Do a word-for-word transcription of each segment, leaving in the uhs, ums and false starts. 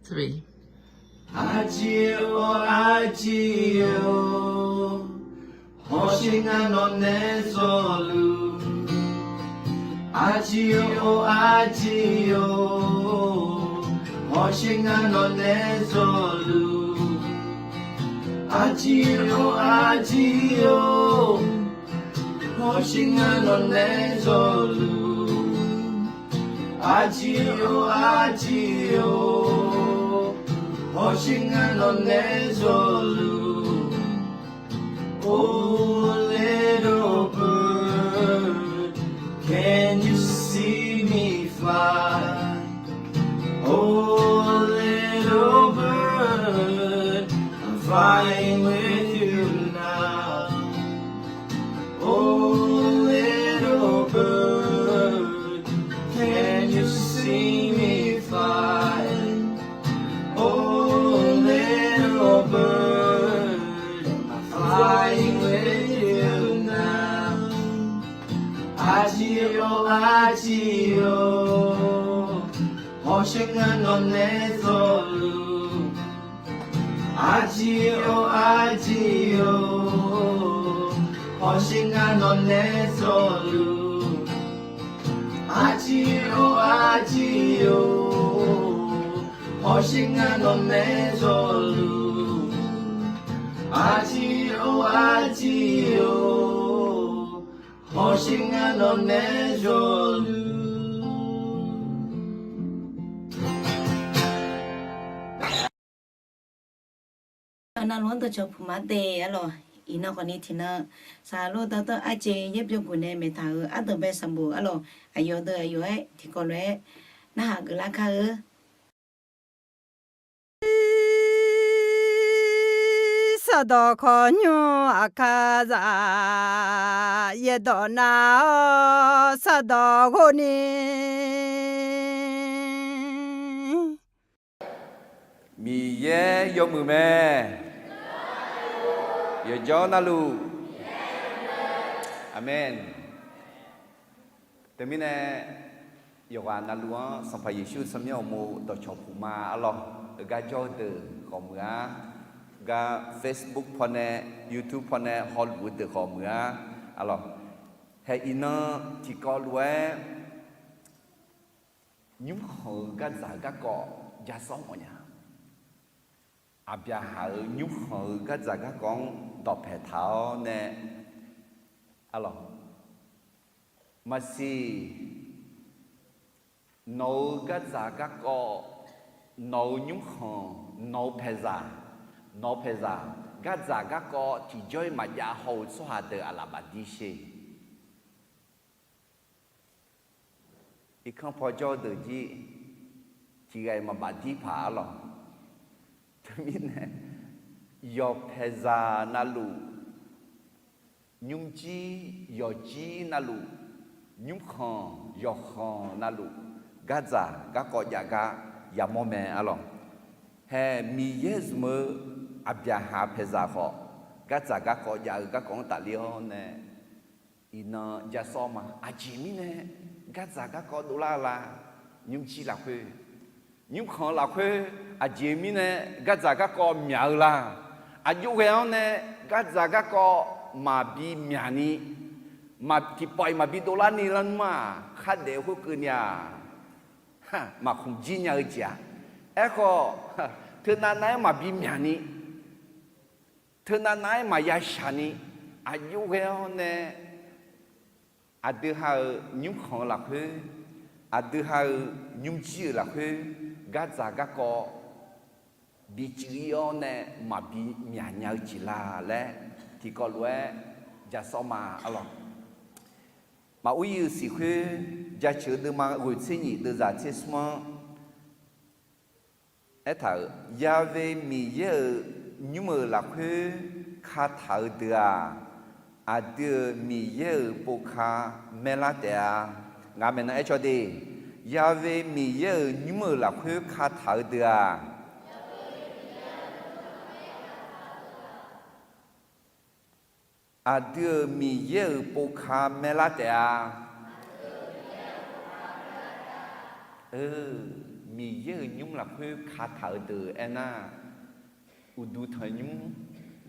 Three. Arjir-or arjir-or, hawsher ngar nawq nae zawluf. Arjir-or arjir-or, hawsher ngar nawq nae zawluf. Arjir-or arjir-or, hawsher ngar nawq nae zawluf. Arjir-or arjir-or, hawsher ngar nawq nae zawluf. Oh little bird, can you see me fly? Oh little bird, I'm flying with you now. Oh little bird, can you see me fly? Oh little bird, I'm flying with you now. Arjir-or arjir-or, hawsher ngar nawq nae zawluf. Arjir-or arjir-or, hawsher ngar nawq nae zawluf. Arjir-or arjir-or, hawsher ngar nawq nae zawluf. Arjir-or arjir-or, hawsher ngar nawq nae zawluf. Navluf-anr dawqcawq puq ma de arlawq. Iqnan khawfni tiqnan, saqlor dawrdanr arjeq yaerbyov guf nae maeqtaq-euq ardanqbae sanqbof arlawq, aqyawf deuq aqyawf-aer tiqkawv lof-aer narhaq geuflar kar-eu. Sardawq khawqnymr aqkar zaq, yaerdawq nar-awr sardawq ghofni. Miqyaer yawmuiq mae. Yawqjawr navluf. Aqmeq. Teumirnae, yawqghaq navluf-anr Sanqpaq Yeqsur tsawrmyanr uqmov dawqcawq puq ma arlawq. Heugar jawr-eu deuq khawf muiq-ar. Gar Facebook pawnae, YouTube pawnae hawluf-eu deuq khawf muiq-ar arlawq. Hae iqnan tiqkawv lof-aer nymrkhanq-eu gardzaq garkawv ja sawr mawfnya. Aqbyaqhaq-euq nymrkhanq-eu gardzaq garkawv-anr dawqpaeq taq-awr nae arlawq. Maqsiq, nawq-euq gardzaq garkawv, nawq-euq nymrkhanq, nawq-eu paeqzaq, nawq-eu paeqzaq, gardzaq garkawv tiqjawr-iq maqjav haw-eu tsawrhaq deuq aqlaf bafdir sher. Irkanr paw jawr-eu deuq jir tiqghaq-iq maqbafdir paq arlawq. Teumirnae, yawqpaeqzaq navluf, nymrjir yawqjir navluf, nymrkhanq yawqkhanq navluf, gardzaq garkawv jav gar yamawr mae arlawq. Hae Miqyaer zmq-eu Aqbyaqhaq paeqzaq khawf, gardzaq garkawv jav-eu garkawv-anr tafler-awr nae, iqnan ja sawr ma. Aqjeq mirnae gardzaq garkawv dovlar-eu la? Nymrjir lafkhoer, nymrkhanq lafkhoer, aqjeq mirnae gardzaq garkawv myaq-eu la? Aqjox ghae-anr nae gardzaq garkawv maqbi myaq ni, maq tiqpawf-iq maqbi dovlar ni lar nmr-aq, khardaef khoerkeuvni-aq, maqkhmq jir nya-eu jeq-aq. Aerkhawf, teunav nav-aer maqbi myaq ni, teunav nav-aer maqya shaq ni, aqjox ghae-awr nae aqdui ha-euq nymrkhanq-eu lafkhoer, aqdui ha-euq nymrjir-euq lafkhoer, gardzaq garkawv bi cuiv-ir-awr nae maqbi myaq nya-eu jeq la laer, tiqkawv lof-aer ja sawr ma arlawq. Maqur ir-euq siq khoer, jaceuq-eu deuvma ghoeq tser nyiq deuvzaq tser smr-anr aertaq-euq, Ya've Miqyaer-euq nymr-euq lafkhoer kataq-eu deuq-aq, aqdui-euq Miqyaer-euq povka maerlar taef-a. Ngaq maeqnan aer caw de. Ya've Miqyaer-euq nymr-euq lafkhoer kataq-eu deuq-aq, aqdui-euq Miqyaer-euq povka maerlar taef-a. Euq, Miqyaer-euq nymr lafkhoer kataq-eu deuq aernar, uqduq tanqnymr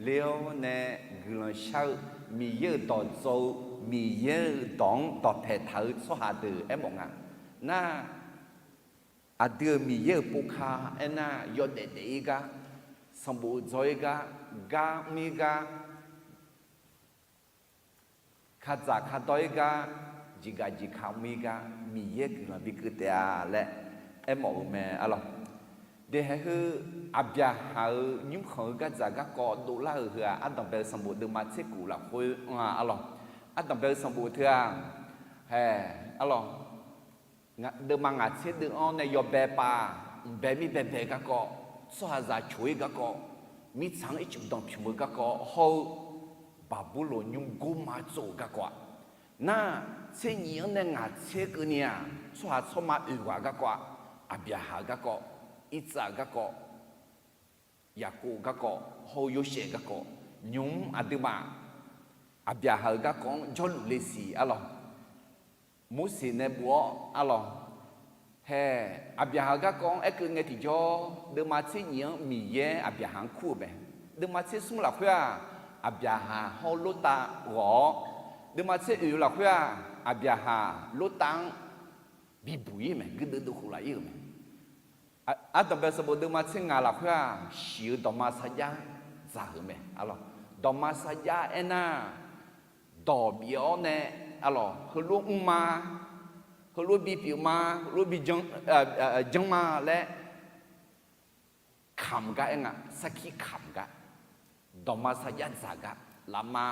ler-awr nae guiqlanq shar-eu, Miqyaer-euq dawqdzawq-eu, Miqyaer-euq dawq-anr dawqpae taq-eu tsawrhaq deuq aermawf nga. Nar, aqdui-euq Miqyaer-euq pov ka aernar, yawdaef daef-ir gar, sanqbof dzaw-ir gar, gar mr-ir gar, kadzaq kadawr-ir gar, jeqgaq jeqka mr-ir gar, Miqyaer guiqlanq bikeuv taef-a laer aermawf-eu mae arlawq. Deuq haeq heu, Aqbyaqhaq-euq nymrkhanq-eu gardzaq garkawv dovlar-euq heu-aq, ardanqbae-eu sanqbof deuvma tser kuf lafkhoer anr-a arlawq. Ardanqbae-eu sanqbof teu-aq, hae, arlawq, deuvma ngaq tser deuv-anr nae yawbae pav, mqbae mirbae bae garkawv, tsawrhaqzaq coq-ir garkawv, mirtsaq-anr ircuf danqpymq-eu garkawv hawr-eu, Baqburloq nymr gorma tsov-euq garkawv-aq, nar, tser nyif-anr nae ngaq tser keuvni-aq, tsawrhaq tsawrma oeq ghaq garkawv-aq, Aqbyaqhaq-euq garkawv, Irtsav-euq garkawv, Yaqkov-euq garkawv hawr-eu Yorsaev-euq garkawv, nymq-mr aqduimaf Aqbyaqhaq-euq garkawv-anr jawrluf le siq arlawq. Morseq nae bof-awr arlawq, hae, Aqbyaqhaq-euq garkawv-anr aerkeuv ngae tiqjawr, deuvma tser nyif-anr Miqyaer Aqbyaqhaq-anr kur-euq mae. Deuvma tser smr lafkhoer-aq, Aqbyaqhaq hawr Lortav ghawq-awr, deuvma tser oeq lafkhoer-aq, Aqbyaqhaq Lortav-anr bibuq-ir mae, guirdeuv deuv khof laf-ir-euq mae. Ardanqbae sanqbof deuvma tser ngaq lafkhoer-aq, shiq-eu dawqma sarjax dzaq-euq mae arlawq. Dawqma sarjax aernar, dawq bif-awr nae arlawq, heulof mrma, heulof bipyeuf ma, heulof bi janr ma laer kamq gar aer nga, sarkir kamq gar, dawqma sarjax dzaq gar, lafma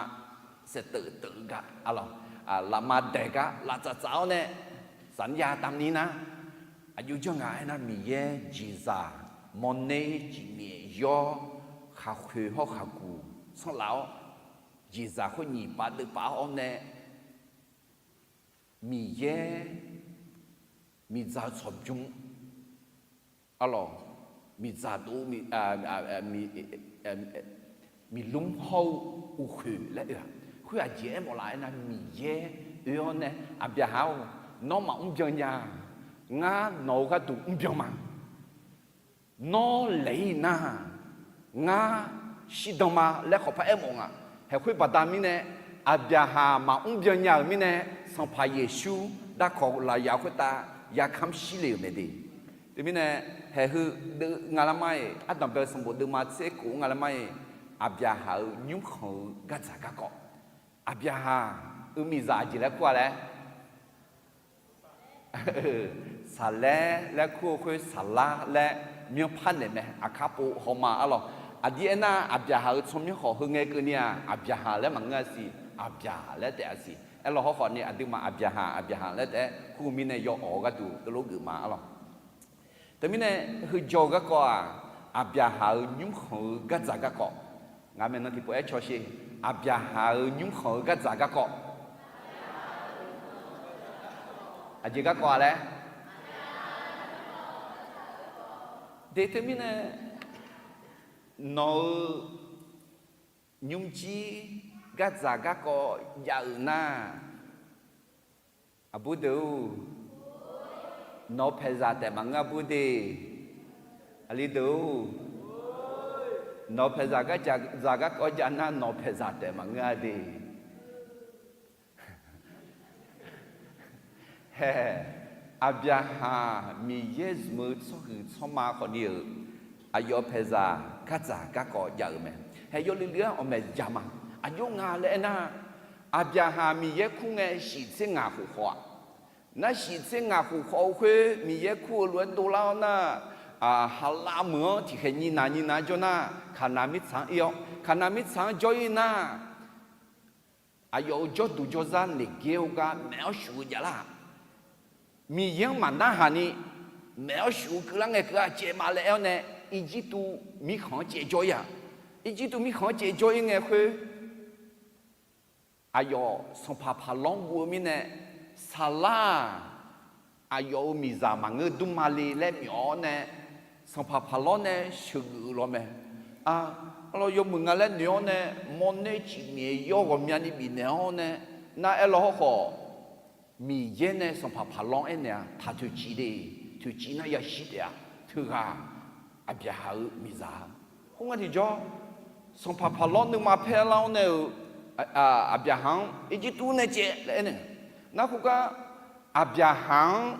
saeqteuv teuv gar arlawq, lafma daeq gar laftsaf tsaf-awr nae, saqnarya tavni nar, aqjox janr nga aernar, Miqyaer jeqzaq mawrner jifmyaef yawr, khaqkhoeq hawr khaqguq sanrlaf-awr, jeqzaq khoer nyiq pav deuv pav-awr nae, Miqyaer miqdzaq-eu tsawqbymr arlawq, miqdzaq dov, miqlmr hawr-eu uqkhoeq laer oe-aq, khoer aqjeq aermawf laf aernar, Miqyaer oe-awr nae, Aqbyaqhaq-or, nawr maqmr byan nya-a. Ngar nawq-eu gharduq mr byan ma. Nawr laeq-ir nar, ngar shirdan ma laer khawqpar aermawf nga. Haeq khoer baqda mirnae, Aqbyaqhaq maqmr byan nya-euq mirnae, Sanqpaq Yeqsur darkawq lafyaq khoertav yarkamr shir le-euq mae de. Teumirnae, haeq heu deuv nga lar mar-iq, ardanqbae sanqbof deuvma tser kof nga lar mar-iq, Aqbyaqhaq-euq nymrkhanq-eu gardzaq garkawv. Aqbyaqhaq-euq miqzaq aqjeq laer kur-a laer Saqlaer laer kur-eu khoer Saqlar laer myanrpar naeq mae, aqkar pov hawma arlawq. Aqdir aernar, Aqbyaqhaq-euq tsawrmyanr khawf heu ngae keuvni-aq, Aqbyaqhaq laer maqngeur-a siq, Aqbyaq laer taef-a siq. Aerlaw hawrkhawf ni aqduimaf Aqbyaqhaq, Aqbyaqhaq laer taef-aer kur-eu mirnae yawawq-eu gharduq teulof geufma arlawq. Teumirnae, heu jawr-eu garkawv-aq, Aqbyaqhaq-euq nymrkhanq-eu gardzaq garkawv. Ngaq maeqnan tiqpov-aer cawsher. Aqbyaqhaq-euq nymrkhanq-eu gardzaq garkawv. Aqjeq garkawv-a laer? De teumirnae, nawq-euq nymrjir gardzaq garkawv jav-euq nar, aqbur deuq-or, nawq-eu paeqzaq taef maqngeur aqbur de. Aqli deuq-or, nawq-eu paeqzaq gardzaq garkawv jav nar, nawq-eu paeqzaq taef maqngeur-a de. Hae, Aqbyaqhaq Miqyaer zmq-eu tsawrhuiq tsawrma khawfni-euq aqyawf-eu paeqzaq gardzaq garkawv jav-euq mae. Hae, yawluiv luiv-aer awqmaeq jaq ma. Aqjox nga laer aernar, Aqbyaqhaq Miqyaer kur ngae shif tser ngaq khof khawf-aq, nar shif tser ngaq khof khawf-eu khoer Miqyaer kur-eu lof-aer dovlar-awr nar, Haqlav meuq-anr tiqkhaeq nyiq naq nyiq naq jawr nar, Kaqnaq mirtsaq-anr ir-awr, Kaqnaq mirtsaq-anr jawr-ir nar, aqyawf-euq jawrduq jawrzar naeq gaer-eu gar maef-awr shuf-eu javlar-aq, Miqyaer-anr maqnarhaq ni maef-awr shuf-eu keuvlar ngae keuv-a caev ma laer aer-awr nae, Irjirtuv mirkhanq-anr caev jawr-ir-aq, Irjirtuv mirkhanq-anr caev jawr-ir ngae khoer, aqyawf sanqpaq Paqlawr guv-eu mirnae, Saqlar-aq, aqyawf-euq miqzaq maqngeur dmr ma le laer myawf-awr nae, sanqpaq Paqlawr nae sheuqgeuf-eu lawr mae. Arlawr, yawmuiq nga laer noeq-awr nae, mawrner cifmyaef yawr ghawqmyani bifnaeq-awr nae, nar aerlaw hawrkhawf, Miqyaer nae sanqpaq Paqlawr-anr aernaeq-a, taq toeqciv de. toeqciv nar yashir taef-a. Teughaq Aqbyaqhaq-euq miqzaq-a. Khoerngae tiqjawr, sanqpaq Paqlawr nuima paer lar-awr nae-euq Aqbyaqhaq-anr Irjirtuv nae caev laer aernaeq-a. Nar khoergar Aqbyaqhaq-anr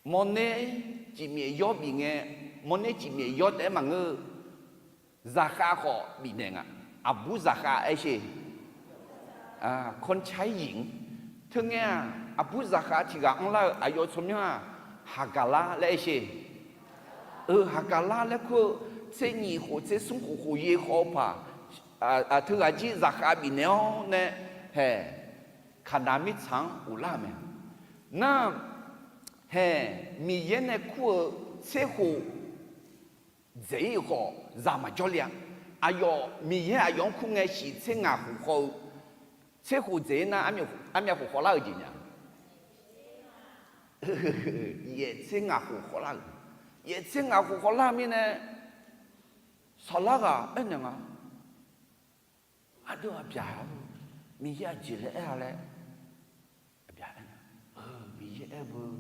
mawrner cifmyaef yawr bif ngae, mawrner cifmyaef yawr taef-aer maqngeur-eu, zaqkhav khawf bifnaeq nga. Aqbur zaqkhav aer sher, kawrcaer yiq-anr. Teungae-aq, aqbur zaqkhav tiq ghaq anrlar-eu aqyawf tsawrmyanr-aq, Haqgaqlar laer aer sher. Eu, Haqgaqlar laer kur-eu, tser nyiq khof tser smr khof khof yaer khawf-eu paq, teughaq jir zaqkhav bifnaeq-awr nae, hae, Kaqnaq mirtsaq-anr ghoflar-euq mae. Nar, hae, Miqyaer nae kur-eu tser khof dzaeq-ir-euq khawf zaq maqjawr le-a. Aqyawf Miqyaer aqyawf-anr kur ngae shiq tser ngaq khof khawf-eu, tser khof dzaeq-ir nar armyav khof khawvlar-eu jeq nya. Yaef tser ngaq khof khawvlar-euq, yaef tser ngaq khof khawvlar-eu mirnae, saqlar ghaq aernaeq nga, Aqdui Aqbyaqhaq, Miqyaer aqjeq laer aer-a laer, Aqbyaqhaq aer-eu, Miqyaer aer-eu,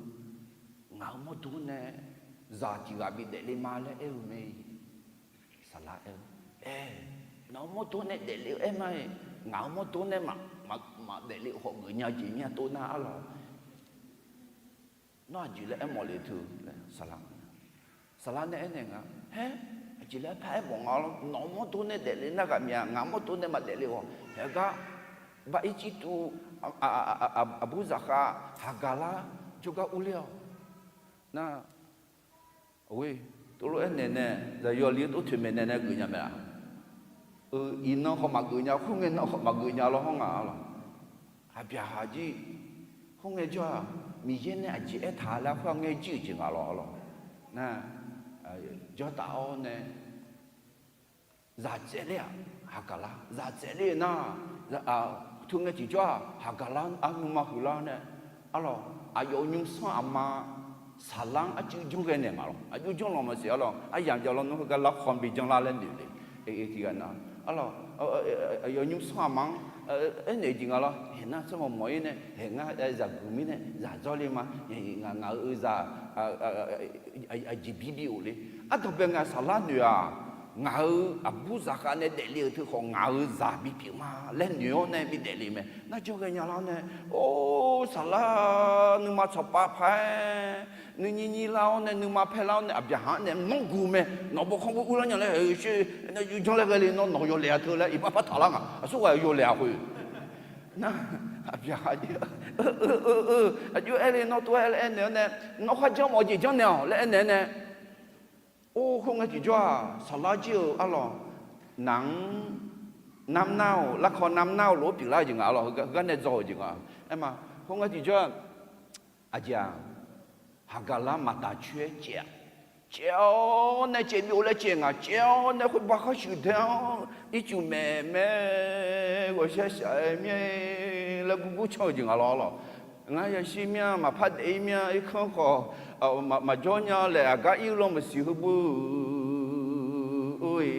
ngaq-euq mawrdo nae zaq tiq ghaq bidaef le ma laer aer-eu mae. Saqlar aer-eu, Aer, nawq-euq mawrdo nae daefle-eu aer ma-iq, ngaq-euq mawrdo nae maqdaefle-eu khawf geufnya jeq mya tov nar arlawq. Nawr aqjeq laer aermawf le teu laer saqlar, saqlar nae aernaeq nga, Haer, aqjeq laer par aermawf nga lawr. Nawq-euq mawrdo nae daefle nar ghaq mya, ngaq-euq mawrdo nae maqdaefle-awq. Haegar bar Irjirtuv aqbur zaqkhav Haqgaqlar jawrgar urler-awq. Nar, tov lof aernaeq nae, zaqyo li-anr tov toeqmaeq naeq nae geufnya mae-a. Eu, iqnan khawf maqgeuf nya, khoerngae nan khawf maqgeuf nya lawr hawr nga arlawq. Aqbyaqhaq jir, khoerngae jawr-aq, Miqyaer nae aqjeq aertaq laer khoerngae jir-euq jeq nga lawr arlawq. Nar, jawrtaf-awr nae, zaq tsaevler-aq, Haqgaqlar zaq tsaevler nar, teungae tiqjawr-aq Haqgaqlar arnuima huiqlar nae, arlawq, aqyawf-euq nymrsanr aqma Saqlar-anr arcuiv janr ghae naeq ma lawr. Arcuiv janr lanq maqsiq arlawq. Aryamq jav lawr, nawr heugar larkhan bi janrlar laer noeq le. Eq, tiqghaq na, arlawq, aqyawf nymrsanr aqma-anr aernaeq jeq nga lawr. Haeq nar tsawrmawq mawq-ir nae, haeq ngar zaqguq mirnae zaq dzawrle ma. Ngaq-euq zaq aqjeq bi bi of le. Ardanqbae nga Saqlar noeq-aq, ngaq-euq aqbur zaqkhav nae daefle-euq teu khawf ngaq-euq zaq bipyeuf ma laer noeq-awr nae bidaef le mae. Nar janr ghaenya lar-awr nae, or, Saqlar nuima tsawqpav paq-aer nuinyir nyir lar-awr nae, nuima paer lar-awr nae, Aqbyaqhaq-anr nae nawr guq mae. Nawq bawkhanr bur urlar nya laer, sher, janr laer ghae le, nawr nawq yawlaeq-a teu laer iqbax par taqlar nga. Aqsurghaq yawlaeq-a khoer. Nar, Aqbyaqhaq jir, eu, eu, eu, aqjox aer le, nawr tov-aer aernaeq-awr nae, nawr kharjanr mawf-eu jeq janrnaeq-awq laer aernaeq-awr nae, or, khoerngae tiqjawr-aq Saqlar jir-eu arlawq, naq-anr narmnar-awq, larkawv narmnar-eu lof-aer pyeuflar-eu jeq nga arlawq. Heugar nae dzaw-euq jeq nga. Aerma, khoerngae tiqjawr-aq, aqjeq-aq, Haqgaqlar maqtaf coer-aer caev-a. Caev-awr nae caev byov laer caev nga. Caev-awr nae khoerbar khar shuif dae-awr ircuf maeq mae, ghawqshaq shaq-aer mya laer gurgur can-eu jeq nga lawr arlawq. Ngar yashir mya, maqpar daef-ir mya, irkanr khawf maqjawr nya laer aqgar ir-eu lanr maqsiq heu beu-eu, or-e.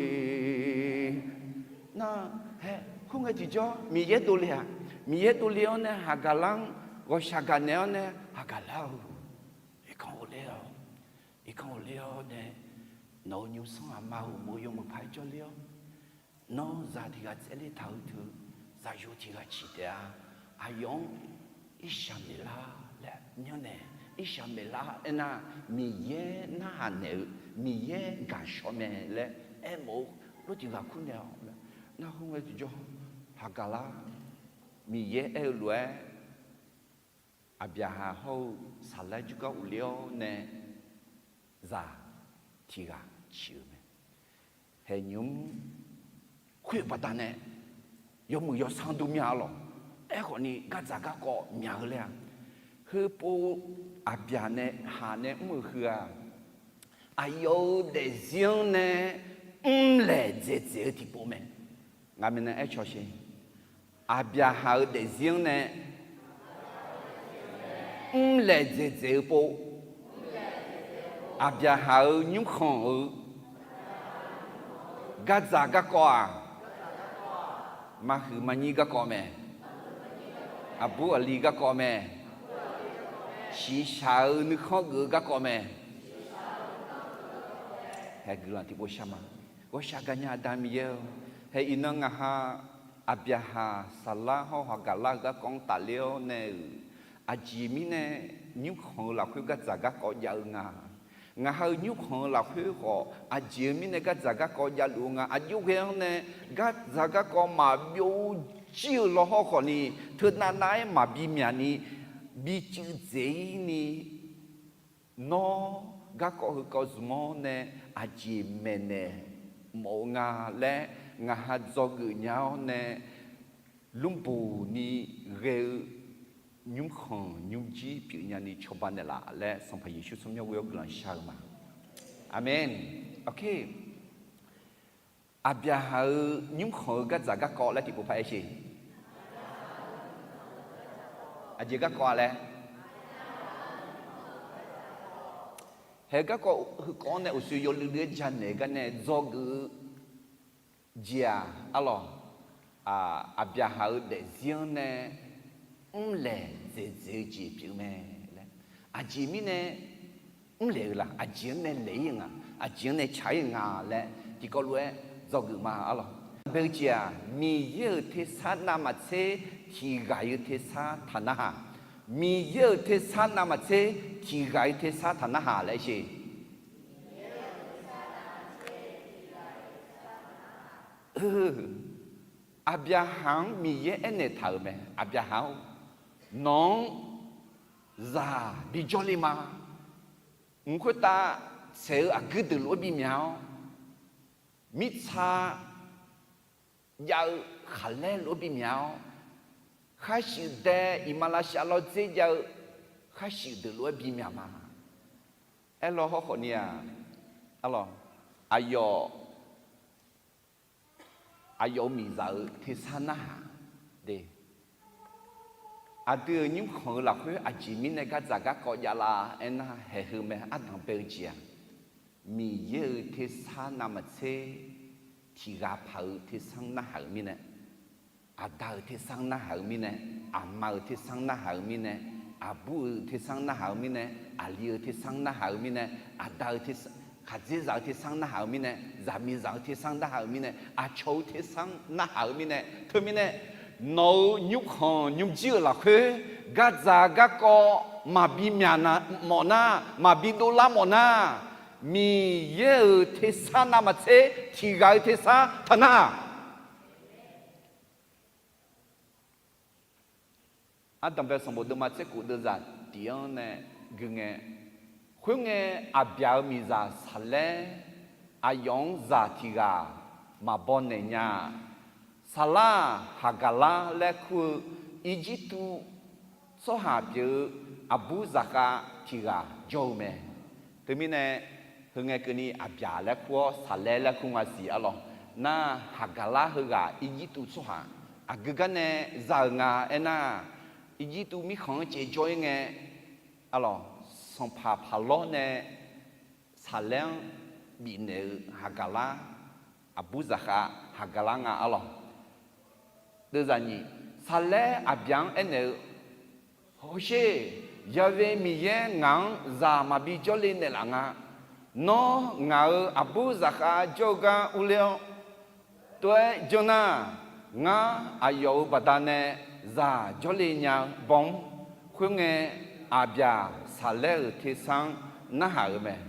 Nar, hae, khoerngae tiqjawr Miqyaer dovle-aq, Miqyaer dovle-awr nae Haqgaqlar-anr ghawqshaq gaq naeq-awr nae, Haqgaqlar-eu, irkanr ghofler-awq, irkanr ghofler-awr nae, nawq-euq nymrsanr aqma uqmov yawmuiq paq-aer jawrler-awr, nawr zaq tiq ghaq tsaevler taq-eu teu, zaqyo tiq ghaq ciq taef-a. Aqyawf-anr irshaq maeqlar laer myanrnaeq, irshaq maeqlar aernar, Miqyaer narhaq naeq-eu, Miqyaer gaqshawq mae laer aermawf-eu lof tiq ghaq kur naeq-awq. Nar khoerngae tiqjawr, Haqgaqlar, Miqyaer aer-eu lof-aer, Aqbyaqhaq hawr-eu Saqlar jawrgar ghofler-awr nae, zaq tiq ghaq ciq-eu mae. Haeqnymr khoer-eu baqdanae yawmuiq yawsanr dov mya arlawq. Aerkhawfni gardzaq garkawv myaq-eu laer-aq, heupov Aqbyaq nae haq nae mr-eu heu-aq, aqyawf-euq daefzir-anr nae mrlaeq dzaeqdzaeq-eu tiqpov mae. Ngaq maeqnaeq aer cawq sher. Aqbyaqhaq-euq daefzir-anr nae mrlaeq dzaeqdzaeq-eu pov, Aqbyaqhaq-euq nymrkhanq-euq gardzaq garkawv-aq, maqhuiq maqnyir garkawv mae. Aqbur aqli garkawv mae. shiqshaq-eu nuikhanr geuf-eu garkawv mae. Hae guiqlanq tiqpov shar ma. Ghawqshaq gaqnya Aqda Miqyaer-eu, hae iqnan ngaq ha Aqbyaqhaq, Saqlar hawr Haqgaqlar-eu garkawv-anr tafler-awr nae-euq, aqjeq mirnae nymrkhanq-eu lafkhoer gardzaq garkawv jav-eu nga. Ngaq ha-euq nymrkhanq-eu lafkhoer khawf, aqjeq-eu mirnae gardzaq garkawv javluf-eu nga. Aqjox ghae-anr nae gardzaq garkawv maqbyov jir-eu lawhawr khawfni, teunav nav-aer maqbi myaq ni, bi cuiv dzaeq-ir ni, nawr garkawv heukawv zmq-awr nae aqjeq maeqnaeq mawf-eu nga laer ngaq ha dzawgeuf nya-awr nae, lmrboq ni ghae-eu nymrkhanq nymrjir pyeufnya ni cawba naeqlaf laer Sanqpaq Yeqsur tsawrmyanr ghoe-awr guiqlanq shar-eu ma. Aqmeq. Aqkaq, Aqbyaqhaq-euq nymrkhanq-eu gardzaq garkawv laer tiqpov par-aer sher. Aqjeq garkawv-a laer. Hae garkawv heukawv-anr nae uqshoe yawluiv luiv-aer janaeq gar nae dzawgeuf-eu jeq-aq, arlawq, Aqbyaqhaq-euq daefzir-anr nae mrlaeq dzaeqdzaeq-eu jeq pyeuf mae laer. Aqjeq mirnae mrlaeq-eu laf, aqjeq-anr nae laeq-ir-eu nga, aqjeq-anr nae tsaq-ir-eu nga laer tiqkawv lof-aer dzawgeuf ma, arlawq. Bae-eu jeq-aq, Miqyaer-euq tersar navmaqtser tiq ghaq-eu tersar taq narhaq. Miqyaer-euq tersar navmaqtser tiq ghaq-eu tersar taq narhaq laer sher. Aqbyaqhaq-anr Miqyaer aernaeq taq-euq mae, Aqbyaqhaq-or, nawq-anr zaq bijawr le ma. Mq khoertav tsaeq-eu aqguir deuq lof-aer bimyaq-awr, mirtsa jav-eu khaqlaer lof-aer bimyaq-awr, khar shuif dae iqmalavshav lawrdzer jav-eu khar shuif deuq lof-aer bimyaq ma. Aerlawr hawrkhawf ni-aq, arlawq, aqyawf, aqyawf-euq miqzaq-euq tersar narhaq de. Aqdui-euq nymrkhanq-eu lafkhoer aqjeq mirnae gardzaq garkawv javlar aernar, haeq heu mae, ardanq bae-eu jeq-aq, Miqyaer-euq tersar navmaqtser tiq ghaq paq-eu tersar narhaq-euq mirnae, aqda-euq tersar narhaq-eu mirnae, aqma-euq tersar narhaq-eu mirnae, aqbur-euq tersar narhaq-eu mirnae, aqli-euq tersar narhaq-eu mirnae, aqda-eu tersar, khaqdzerzaq-eu tersar narhaq-eu mirnae, zaqmiqzaq-eu tersar narhaq-eu mirnae, aqcawq-eu tersar narhaq-eu mirnae, teumirnae nawq-euq nymrkhanq nymrjir-euq lafkhoer gardzaq garkawv maqbi myaq mawf nar, maqbi dovlar mawf nar, Miqyaer-euq tersar navmaqtser tiq ghaq-eu tersar taq narhaq. Ardanq bae sanqbof deuvma tser khof deuvzaq tiq-anr nae gui ngae, khoerngae, Aqbyaq-euq miqzaq Saqlaer aqyawf-anr zaq tiq ghaq maqbaw naeq nya-a. Saqlar-aq, Haqgaqlar laer kur-eu Irjirtuv tsawrhaq pyeuf-eu aqbur zaqkhav tiq ghaq jawr-eu mae. Teumirnae, heu ngae keuvni Aqbyaq laer kur-awr Saqlaer laer kur nga siq arlawq. Nar, Haqgaqlar heughaq Irjirtuv tsawrhaq aqgeu gar nae za-euq nga aernar, Irjirtuv mirkhanq-anr caev jawr-ir ngae, arlawq, sanqpaq Paqlawr nae Saqlaer-anr bifnaeq-eu Haqgaqlar, aqbur zaqkhav Haqgaqlar nga arlawq. Deuvzaq nyiq, Saqlaer Aqbyaq-anr aernaeq-eu, Hawsher, Yaqve Miqyaer ngaq-anr zaq maqbi jawrle naeqlaf nga. Nawr ngaq-euq aqbur zaqkhav jawr-eu gar urler-awr, tov-aer janr nar, ngar aqyawf-euq baqdanae zaq jawrle nya-eu baw-anr. Khoerngae, Aqbyaq Saqlaer-euq tersar-anr narhaq-euq mae.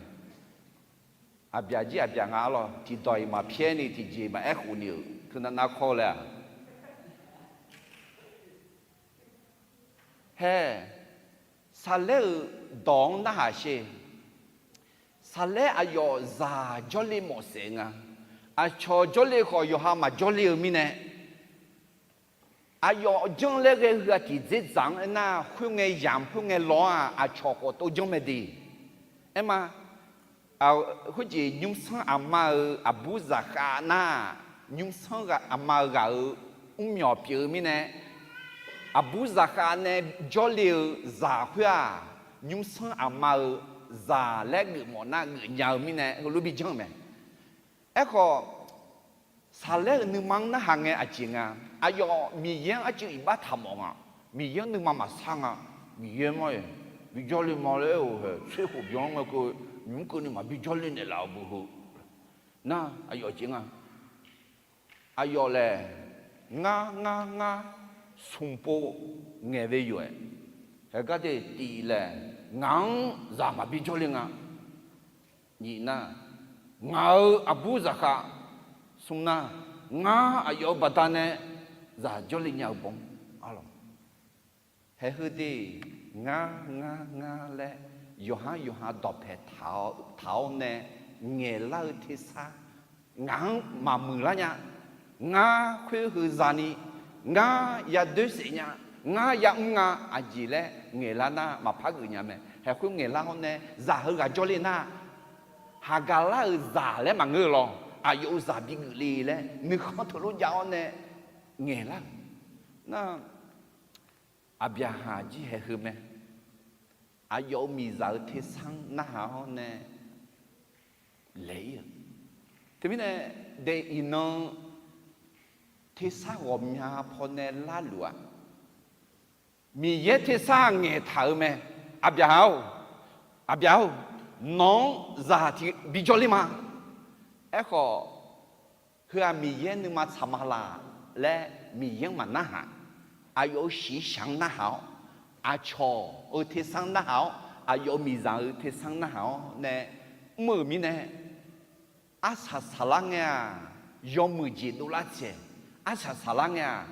Aqbyaq jir Aqbyaq nga arlawq, tiqdawq-iq maqpyaer ni tiqjeq maqaer khof ni-euq teunav nav kawr laer-aq, haer, Saqlaer-euq dawq-anr narhaq sher. Saqlaer aqyawf zaq jawrle mawf saef nga. Aqcawq jawrle khawf yawqha maqjawrle-eu mirnae, aqyawf janr laer ghae heu-aq tiqdzerdzaq-anr aernar, khoerngae yamq khoerngae lawr-aq, aqcawq khawf tov janr mae de. Aerma, khoerjeq nymrsanr aqma-euq aqbur zaqkhav nar, nymrsanr aqma-eu ghaq-euq mrmyawq pyeuf-eu mirnae, aqbur zaqkhav nae jawrle-eu zaq khoer-aq, nymrsanr aqma-euq zaq laer geufmawf nar geufnya-eu mirnae heulof bi janr-eu mae. Aerkhawf, Saqlaer-euq nuima-anr narhaq ngae aqjeq nga. Aqyawf Miqyaer-anr arcuiv iqbax taq mawf nga. Miqyaer-anr nuima maqsar nga. Miqyaer mawr-eu bijawr le ma laer aer-euq hae, tser khof byan-anr ngae keuv, nymq mr keuvni maqbi jawrle naeqlaf-eu beu heu. Nar, aqyawf jeq nga. Aqyawf laer, ngar ngar ngar, smq pov ngaeq ve yof-aer, haegar de tif laer, ngaq-anr zaq maqbi jawrle nga. Nyiq nar, ngaq-euq aqbur zaqkhav, smr nar, ngar aqyawf-euq baqdanae zaq jawrle nya-eu baw-anr, arlawq. Haeq heu de, ngar ngar ngar laer yawqhar yawqha dawqpae taq-awr nae ngaeqlar-eu tersar, ngaq-anr maqmuiq lar nya. Ngar khoer heu zani, ngar yadoer saef nya, ngar yamr nga, aqjeq laer ngaeqlar nar maqpar geuf nya mae. Haeq khoer ngaeqlar-awr nae zaq heughaq jawrle nar, haqgaq lar-euq zaq laer maqngeur-eu lawr, aqyawf-euq zaq bigeuf le laer nuikhanr teulof jav-awr nae ngaeqlar-euq. Nar, Aqbyaqhaq jir haeq heu mae. Aqyawf-euq miqzaq-euq tersar narhaq-awr nae laeq-ir-eu. Teumirnae, daef iqnan tersar ghawqmya pawnae larluf-aq, Miqyaer tersar ngaeqtaq-eu mae. Aqbyaqhaq-or, Aqbyaq-or, nawq-anr zaq tiq bi jawrler ma. Aerkhawf, heu-aq Miqyaer nuima tsaq ma laq laer Miqyaer-anr maqnarhaq. Aqyawf-euq shiqshaq-anr narhaq-awr, aqcawq-euq tersar narhaq-awr, aqyawf-euq miqzaq-euq tersar narhaq-awr nae mr-euq mirnae, arsaq saqlar ngae-aq, yawmuiq jeq dovlar tsaeq, arsaq saqlar ngae-aq,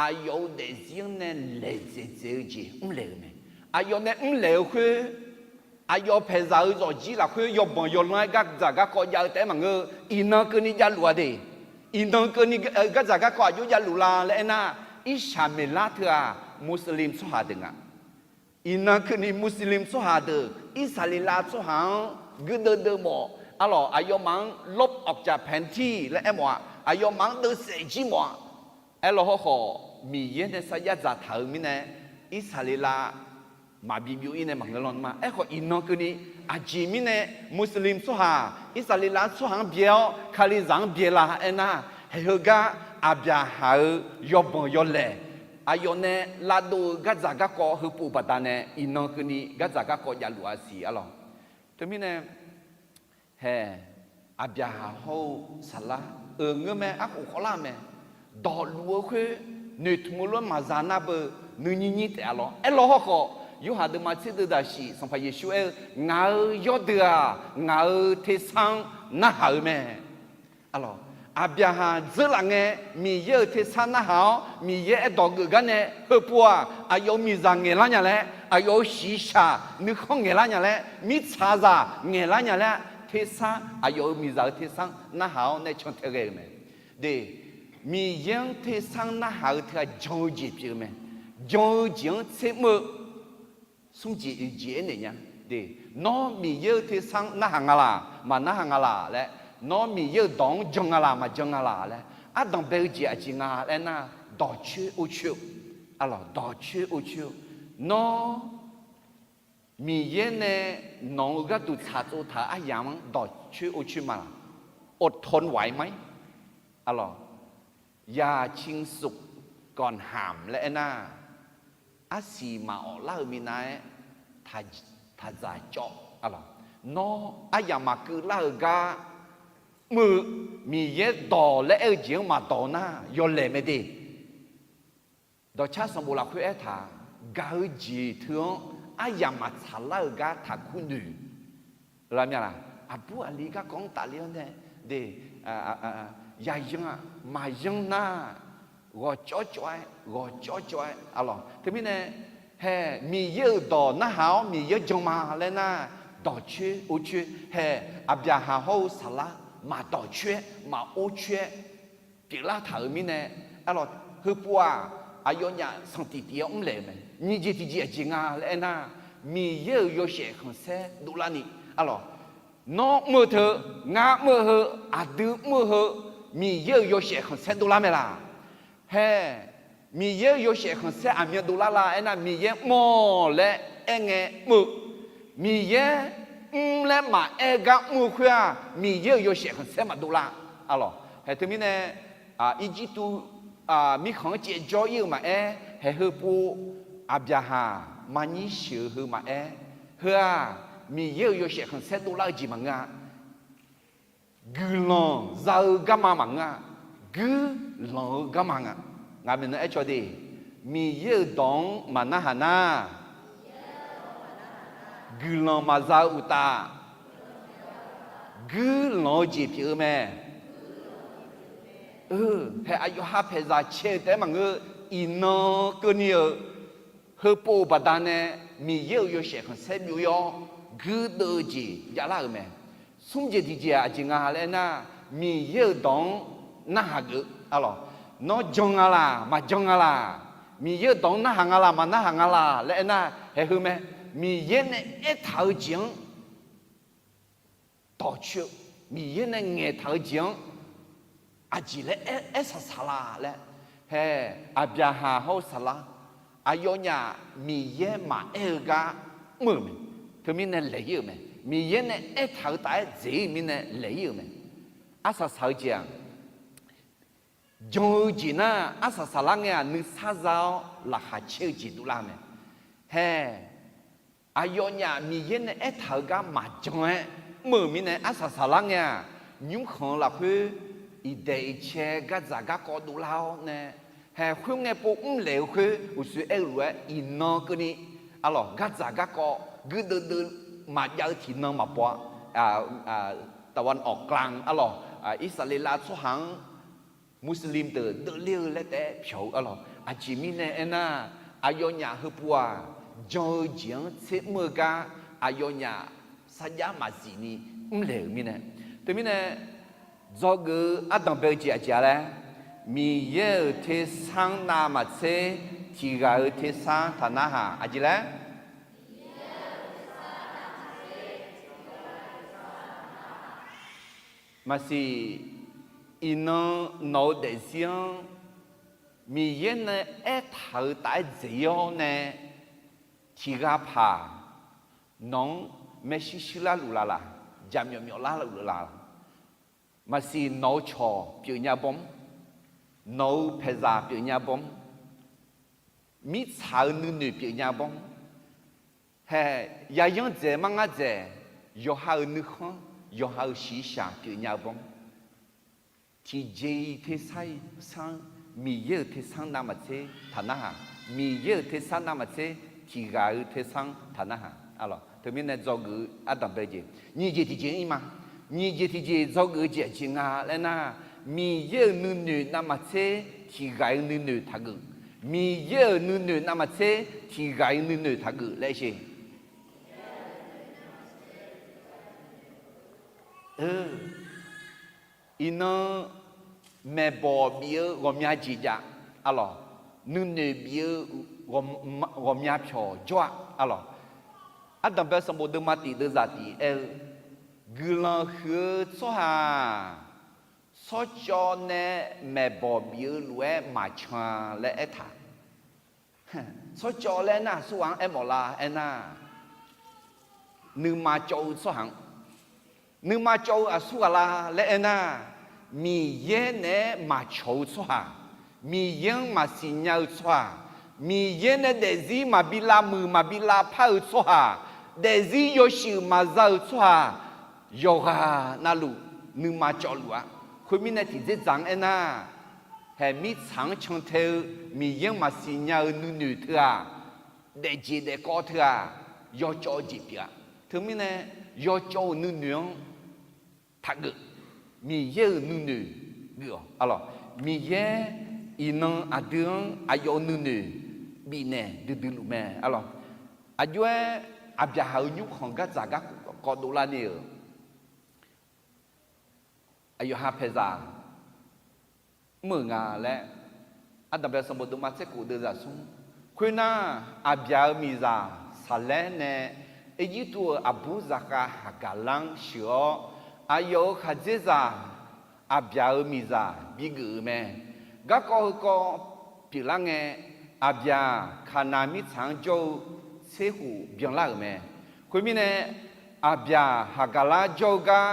aqyawf-euq daefzir-anr nae laeqdzaeq dzaeq-eu jeq mrlaeq-euq mae. Aqyawf nae mrlaeq-eu khoer, aqyawf paeqzaq-euq zawqjir lafkhoer yawbanq yawlanr-aer gardzaq garkawv jav-eu taef-aer maqngeur-eu, iqnan keuvni javluf-a de. Iqnan keuvni gardzaq garkawv aqjox javluf la laer aernar, Irsaqmeqlar teu-aq Muslim tsawrhaq deuq nga. Iqnan keuvni Muslim tsawrhaq deuq Irsaqleqlav tsawrhaq-anr guirdeuv deuv mawf, arlawq, aqyawfmaf-anr ลบออกจากแผนที่ laer aermawf-aq, aqyawfmaf-anr deuvsaef jir mawf-a. Aerlawr hawrkhawf, Miqyaer nae sarjax dzaqtaq-euq mirnae, Irsaqleqlav maqbi byov-ir nae maqngeur lanr ma. Aerkhawf, iqnan keuvni aqjeq mirnae Muslim tsawrhaq Irsaqleqlav tsawrhaq-anr byae-awr Kalizaq-anr byae la aernar, haeq heugar Aqbyaqhaq-euq yawbanq yawlaeq, aqyawf nae lavdov-eu gardzaq garkawv heupov baqdanae iqnan keuvni gardzaq garkawv javluf-a siq, arlawq. Teumirnae, haeq, Aqbyaqhaq hawr-eu saqlar-euq ngeur mae, arkhof khawvlar mae. Dawqluf-eu khoer noeqtmq-eu lof-aer maqza nar beu nuinyir nyir taef-a lawr. Aerlawr hawrkhawf, Yorhaq deuvma tser deuv daqsiq Sanqpaq Yeqsur aer-eu, Ngaq-euq yawrdeuq-aq, ngaq-euq tersar-anr narhaq-eu mae. Arlawq, Aqbyaqhaq dzeurlaf ngae, Miqyaer-euq tersar narhaq-awr, Miqyaer aerdawq geuf gar nae heupov-aq, aqyawf-euq miqzaq ngaeqlar nya laer, aqyawf-euq shiqshaq nuikhanr ngaeqlar nya laer, mirtsaqzaq ngaeqlar nya laer, tersar, aqyawf-euq miqzaq-euq tersar narhaq-awr nae cantae ghae-euq mae. De, Miqyaer-anr tersar narhaq-eu teu-aq jan-eu jeq pyeuf-eu mae. Jan-eu jeq-anr tser mr-eu smr jeq oeq jeq aernaeq nya. De, nawr Miqyaer-euq tersar narhaq nga laq, maqnarhaq nga laq laer, nawr Miqyaer-euq dawq-anr jan nga laq, maqjan nga laq laer, ardanq bae-eu jeq aqjeq nga laer nar, dawqcoer orcoer-eu, arlawq, dawqcoer orcoer-eu, nawr Miqyaer nae nawq-euq gharduq tsaqtsov taq-euq aryamq-anr dawqcoer orcoer ma laq, อดทนไหวไหม? Arlawq, อย่าชิงสุขก่อนหาม laer aernar, arsiq maqawf lar-euq minav-aer taqdzaq cawv, arlawq, nawr aryamq maqkeuv lar-euq gar mr-eu, Miqyaer dawq laer aer-eu jeq-anr maqdawq nar yawlaeq mae de. Dawqcar sanqbof lafkhoer aertaq, gaq-eu jeq teu-anr aryamq maqtsaq lar-euq gar taqkur noeq. Aqbur aqli garkawv-anr tafler-awr nae, de, yayan-aq maqyan nar, ghawqcawv cawv-aer, ghawqcawv cawv-aer, arlawq. Teumirnae, hae, Miqyaer-euq dawq narhaq-awr Miqyaer jan ma laer nar, dawqcoer orcoer, hae, Aqbyaqhaq hawr-eu saqlar maqdawqcoer-aer, maqorcoer-aer pyeuflar taq-euq mirnae, arlawq, heupov-aq, aqyawfnyaf sanqtif tif-awr mrlaeq-euq mae. Nyiq jeq tiqjeq aqjeq nga laer aernar, Miqyaer-euq yawshaef khanqsaer dovlarni, arlawq, nawr mr-eu teu, ngar mr-eu heu, aqdui mr-eu heu, Miqyaer-euq yawshaef khanqsaer dovlar mae laq? Hae, Miqyaer-euq yawshaef khanqsaer aqmyan dovlar la aernar, Miqyaer mr-awq laer aerngae mr-eu, Miqyaer mr laer maqaer gar mr-eu khoer-aq, Miqyaer-euq yawshaef khanqsaer maqdov lar, arlawq. Hae, teumirnae, Irjirtuv mirkhanq-anr caevjawr ir-eu maqaer, hae, heupov Aqbyaqhaq maqnyir sheuq-eu heu maqaer. Heu-aq, Miqyaer-euq yawshaef khanqsaer dovlar-eu jeq maqngeur-a. Guiqlanq za-eu garma maqngeur-a. Guirlanq-eu garma nga. Ngaq maeqnan aer caw de, Miqyaer-euq dawq-anr maqnarhaq nar, guiqlanq maqza-eu uqtaf, guirlanq-eu jeq pyeuf-eu mae. Hae aqyawf ha paeqzaq cae-eu taef-aer maqngeur, iqnan keuvni-euq heupov-euq baqdanae Miqyaer-euq yawshaef khanqsaer byov-ir-awr guirdeuv-eu jeq javlar-euq mae. Smr jeq tiqjeq-aq aqjeq nga laer aernar, Miqyaer-euq dawq-anr narhaq geuf-eu arlawq. Nawr jan nga laq, maqjan nga laq, Miqyaer-euq dawq-anr narhaq nga laq, maqnarhaq nga laq laer aernar, haeq heu mae. Miqyaer nae aertaq-eu jeq-anr dawqcoer-eu, Miqyaer nae ngaeqtaq-eu jeq-anr aqjeq laer aer, aer saqsaq la laer. Hae, Aqbyaqhaq hawr-eu Saqlar, aqyawfnyaf Miqyaer maqaer-eu gar mr-euq mae. Teumirnae laeq-ir-euq mae. Miqyaer nae aertaq-eu taf-aer dzeq-ir mirnae laeq-ir-euq mae. Arsaq saq-eu jeq-aq, jan-eu jeq nar, arsaq saqlar ngae-aq nuisar za-awr laqkhaq caer-eu jeq dovlar-eu mae. Hae, aqyawfnyaf Miqyaer nae aertaq-eu gar maqjan-aer mr-euq mirnae arsaq saqlar ngae-aq, nymrkhanq-eu lafkhoer iqdaeq iqcae gardzaq garkawv dovlar-awr nae, hae khoerngae pov mrlaeq-eu khoer uqshoe aer-eu lof-aer iqnan keuvni arlawq, gardzaq garkawv guirdeuv deuv maqjav-eu tiqnan maqbaw-a. ตะวันออกกลาง arlawq, Irsaqleqlav tsawrhaq-anr Muslim deuq deuvler-eu laer taef-aer pyawq-eu arlawq. Aqjeq mirnae aernar, aqyawfnyaf heupov-aq, jan-eu jeq-anr tser mr-eu gar aqyawfnyaf sarjax maqzif ni mrlaeq-euq mirnae. Teumirnae dzawgeuf-eu ardanq bae-eu jeq aqjeq-a laer, Miqyaer-euq tersar navmaqtser tiq ghaq-euq tersar taq narhaq aqjeq laer. Maqsiq, iqnan nawq-eu daefzir-anr Miqyaer nae aertaq-euq taf-aer dzeq-ir-awr nae tiq ghaq paq nawq-anr maershuir shuir larluf laf laq, jaqmyawf myawf larluf laf laq. Maqsiq nawq-eu cawq pyeufnya bawr-anr, nawq-eu paeqzaq pyeufnya bawr-anr, mirtsaq-eu nuinoeq pyeufnya bawr-anr, hae, yayanr dzaeq mar ngar dzaeq, yawqha-euq nuikhanr, yawqha-euq shiqshaq pyeufnya-eu bawr-anr, tiqjeq-iq tersar-ir sanr, Miqyaer-euq tersar navmaqtser taq narhaq. Miqyaer-euq tersar navmaqtser tiq ghaq-euq tersar-anr taq narhaq. Arlawq, teumirnae dzawgeuf-eu ardanq bae-eu jeq nyiq jeq tiqjeq-ir ma. Nyiq jeq tiqjeq dzawgeuf-eu jeq aqjeq nga laer nar, Miqyaer-euq nuinoeq navmaqtser tiq ghaq-iq nuinoeq taqgeuf. Miqyaer-euq nuinoeq navmaqtser tiq ghaq-iq nuinoeq taqgeuf laer sher. Iqnan maeqbawq bif-eu ghawqmya jeq jav arlawq. Nuinoeq bif-eu ghawqmya pyawq jawr-a arlawq. Ardanqbae sanqbof deuvma tiq deuvzaq tiq aer-eu, guiqlanq huiq-eu tsawrhaq-aq, tsawrcawv nae maeqbawq bif-eu lof-aer maqcan-a laer aertaq. Tsawrcawv laer nar aqsurghaq-anr aermawf la aernar, nuima cawv-eu tsawrhaq-anr, nuima cawv-eu aqsurghaq la laer aernar, Miqyaer naeq-aer maqcawq-eu tsawrhaq, Miqyaer-anr maqsiq nya-eu tsawrhaq, Miqyaer nae daefzir maqbi lavmuiq maqbi lavpar-eu tsawrhaq, daefzir yawshuif maqza-eu tsawrhaq, yawqghaq navluf nuima cawvluf-a. Khoermirnae tiqdzerdzaq-anr aernar, haeq mirtsaq-anr cantae-eu Miqyaer-anr maqsiq nya-eu nuinoeq teu-aq, daefjeq daefkawv teu-aq, yawcawv-eu jeq pyeuf-a. Teumirnae yawcawv-euq nuinoeq-anr taqgeuf. Miqyaer-euq nuinoeq geuf-awq arlawq. Miqyaer iqnan aqdui-anr aqyawf-euq nuinoeq bifnaeq duidui luf mae arlawq. Aqjox-aer Aqbyaqhaq-euq nymrkhanq gardzaq garkawv dovlar ni-euq aqyawf ha paeqzaq mr-euq nga laer, ardanqbae sanqbof deuvma tser khof deuvzaq smr. Khoernar, Aqbyaq-euq miqzaq Saqlaer nae Erjirtuv-euq aqbur zaqkhav Haqgaqlar-anr sheuq-awr, aqyawf-euq khaqdzerzaq Aqbyaq-euq miqzaq bigeuf-euq mae. Garkawv heukawv pyeuflar ngae, Aqbyaq Kaqnav mirtsaq-anr jawr-eu tser khof byanlar-euq mae. Khoermirnae, Aqbyaq Haqgaqlar jawr-eu gar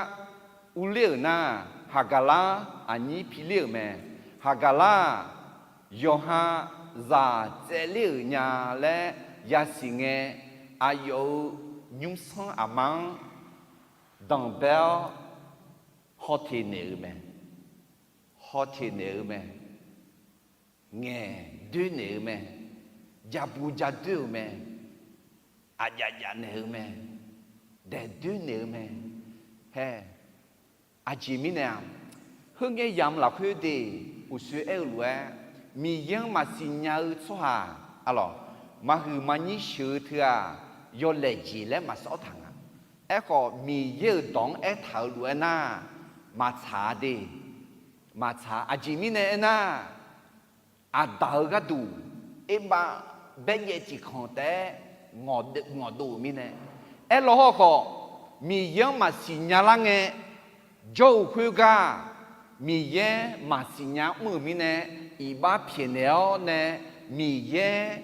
urler-euq nar, Haqgaqlar aqnyir piler-euq mae. Haqgaqlar-aq, yawqha zaq tsaevler-euq nya laer yasiq ngae, aqyawf-euq nymrsanr aqma-anr danqbae-awr, hawteq naeq-eu mae. Hawteq naeq-eu mae. Ngaeq doer naeq-eu mae. Jabu jadoer-euq mae. Aqjaf jaf naeq-eu mae. Daeq doer naeq-eu mae. Hae, aqjeq mirnae-aq, heungae yamq lafkhoer de, uqshoe aer-eu lof-aer, Miqyaer-anr maqsiq nya-eu tsawrhaq, arlawq, maqhuiq maqnyir sheuq-eu teu-aq, yawlaeq jeq laer maqsawr taq nga. Aerkhawf, Miqyaer-euq dawq-anr aertaq-euq lof-aer nar, maqtsaq-a de. Maqtsaq. Aqjeq mirnae aernar, Aqdaq-eu gharduq, erbav baerjaev tiqkanq taef-aer ngawqdov-euq mirnae. Aerlaw hawrkhawf, Miqyaer-anr maqsiq nya lar ngae, jawr-eu khoergar, Miqyaer maqsiq nya mr-euq mirnae, iqbax pyaeqnaeq-awr nae, Miqyaer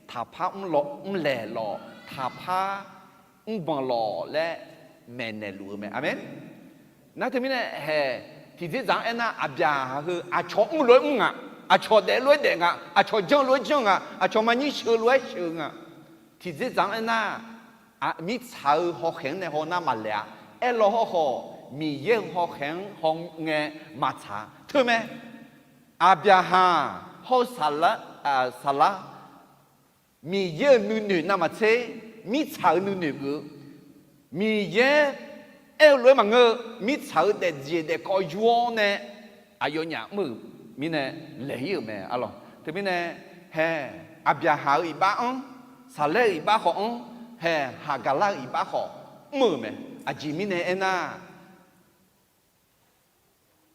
taqpar mrlaeq lawq, taqpar mrbanq lawq laer maeqnaeq luf-eu mae. Aqmeq. Nar teumirnae hae, tiqdzerdzaq-anr aernar, Aqbyaqhaq heu aqcawq mr lof-aer mr nga, aqcawq daef lof-aer daef nga, aqcawq janr lof-aer janr nga, aqcawq maqnyir sheuq lof-aer sheuq nga. Tiqdzerdzaq-anr aernar, mirtsaq-eu hawkhaeq-anr nae hawnar maqlaeq-a. Aerlaw hawrkhawf, Miqyaer-euq hawkhaeq-anr hawngae maqtsaq-a. Teumae, Aqbyaqhaq hawr-eu Saqlar, Miqyaer-euq nuinoeq navmaqtser, mirtsaq-euq nuinoeq geuf-eu, Miqyaer aer-eu lof-aer maqngeur-eu, mirtsaq-euq daefjeq daefkawv yur-awr nae aqyawfnyaf mr-euq mirnae laeq-ir-euq mae, arlawq. Teumirnae, hae, Aqbyaqhaq-euq iqbax-anr, Saqlaer-euq iqbax khawf-anr, hae, Haqgaqlar-euq iqbax khawf mr-euq mae. Aqjeq mirnae aernar,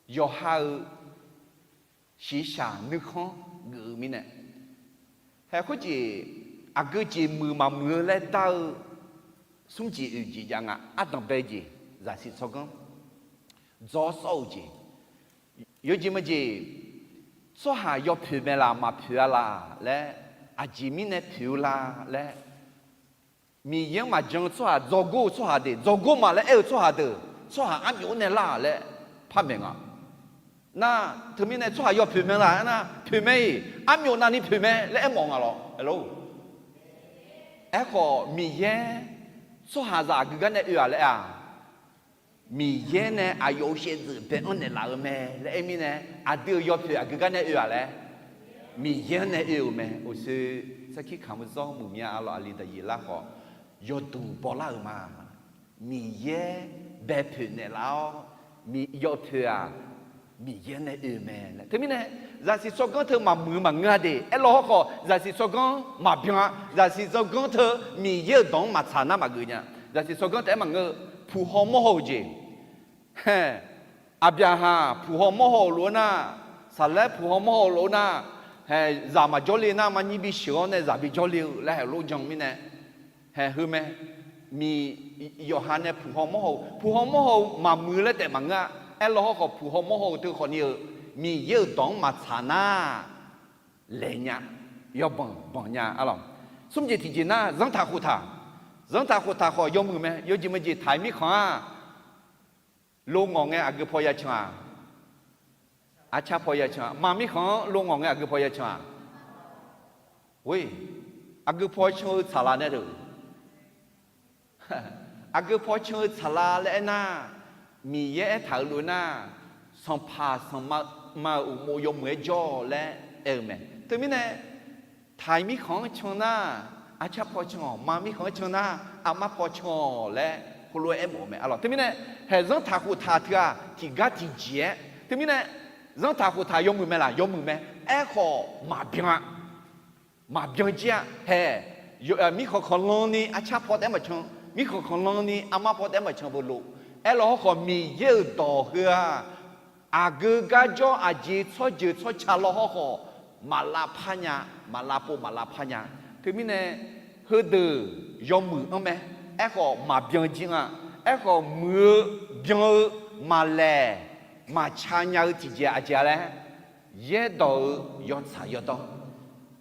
yawqha-euq shiqshaq nuikhanr geuf-eu mirnae. Hae, khoerjeq aqgeu jeq muiq maqmuiq-eu laer dar-eu smr jeq oeq jeq jav nga. Ardanq bae jeq, zaqsiq tsawrganr dzaw-awr sawr-eu jeq, yawjeq maqjeq, tsawrhaq yawpoeq mae laq maqpoeq-a laq laer, aqjeq mirnae poeq-eu la laer, Miqyaer-anr maqjan-eu tsawrhaq, dzawgor-eu tsawrhaq deuq, dzawgor ma laer aer-eu tsawrhaq deuq, tsawrhaq armyov-anr nae lar laer par maeq nga. Nar, teumirnae tsawrhaq yawpoeq mae laq aernar, poeq mae-iq, armyov navni poeq mae laer aermawf nga lawr. Aerkhawf, Miqyaer tsawrhaqzaq aqgeu gar nae oe-aq laer-aq, Miqyaer nae aqyawf-euq shaevdzeuf bae-anr naeqlaf-eu mae laer aer mirnae, aqdui-euq yawpoeq aqgeu gar nae oe-aq laer, Miqyaer-anr nae oe-euq mae. Uqshoe sarkir kamq-eu zawr muiq mya, arlawq, aqli daqyeq lar khawf, yawduq bawlar-euq ma. Miqyaer bae poeq naeqlaf-awr, yawpoeq-aq, Miqyaer nae oe mae laer. Teumirnae, zaqsiq tsawrganr teu maqmuiq-eu maqngeur-a de. Aerlaw hawrkhawf, zaqsiq tsawrganr maqbyan-a. Zaqsiq tsawrganr teu Miqyaer-euq dawq-anr maqtsaq nar maqgeuf nya. Zaqsiq tsawrganr taef-aer maqngeur-eu, puq haw mawr haw-euq jeq. Hae, Aqbyaqhaq puq haw mawr haw-euq lof-aer nar, Saqlaer puq haw mawr haw-euq lof-aer nar, hae, zaq maqjawr le nar, maqnyir bisheuq-awr nae zaq bijawr le-eu laer haeq lof jan mirnae, hae, heu mae. Miq, yawqha nae puq haw mawr haw-eu, puq haw mawr haw-eu maqmuiq laer taef maqngeur-a. Aerlaw hawrkhawf, puq haw mawr haw-eu teu khawfni-eu, Miqyaer-euq dawq-anr maqtsaq nar, laeq nya, yawbanq banq nya, arlawq. Smr jeq tiqjeq nar, zanrtaq khoftaq. Zanrtaq khoftaq khawf yawmuiq mae. Yawjeq meujeq taq-iq mirkhanq-aq, lo ngawq ngae aqgeu paw ya can-aq, arcar paw ya can-aq, maq mirkhanq-anr lo ngawq ngae aqgeu paw ya can-aq, aqgeu paw can-eu tsaqlaq nae deuq. Aqgeu paw can-eu tsaqlaq laer aernar, Miqyaer aertaq-euq lof-aer nar, sanqpaq sanqma-euq uqmov yawmuiq-aer jawr-awq laer aer-eu mae. Teumirnae, taq-iq mirkhanq-anr can nar, arcar paw can-awq, maq mirkhanq-anr can nar, armar paw can-awq laer heulof-aer aermawf-eu mae, arlawq. Teumirnae, haeq zanrtaq khoftaq teu-aq tiqgar tiqjeq-aer. Teumirnae, zanrtaq khoftaq yawmuiq mae laq, yawmuiq mae. Aerkhawf maqbyan-a. Maqbyan jir-a. Haeq, mirkhanq khanqlan ni arcar paw taef-aer maqcan, mirkhanq khanqlan ni armar paw taef-aer maqcan beu lo. Aerlaw hawrkhawf, Miqyaer-euq dawq heu-aq, aqgeu gar jawr aqjeq tsawrjeuq tsawrca law hawrkhawf, maq lavpar nya, maq lavpov maq lavpar nya. Teumirnae, heudeuq yawmuiq-anr mae. Aerkhawf maqbyan jir nga. Aerkhawf muiq-eu, byan-eu, maqlaeq maqca nya-eu tiqjeq aqjeq-a laer, yaerdawq-eu yawtsaq yawdawr.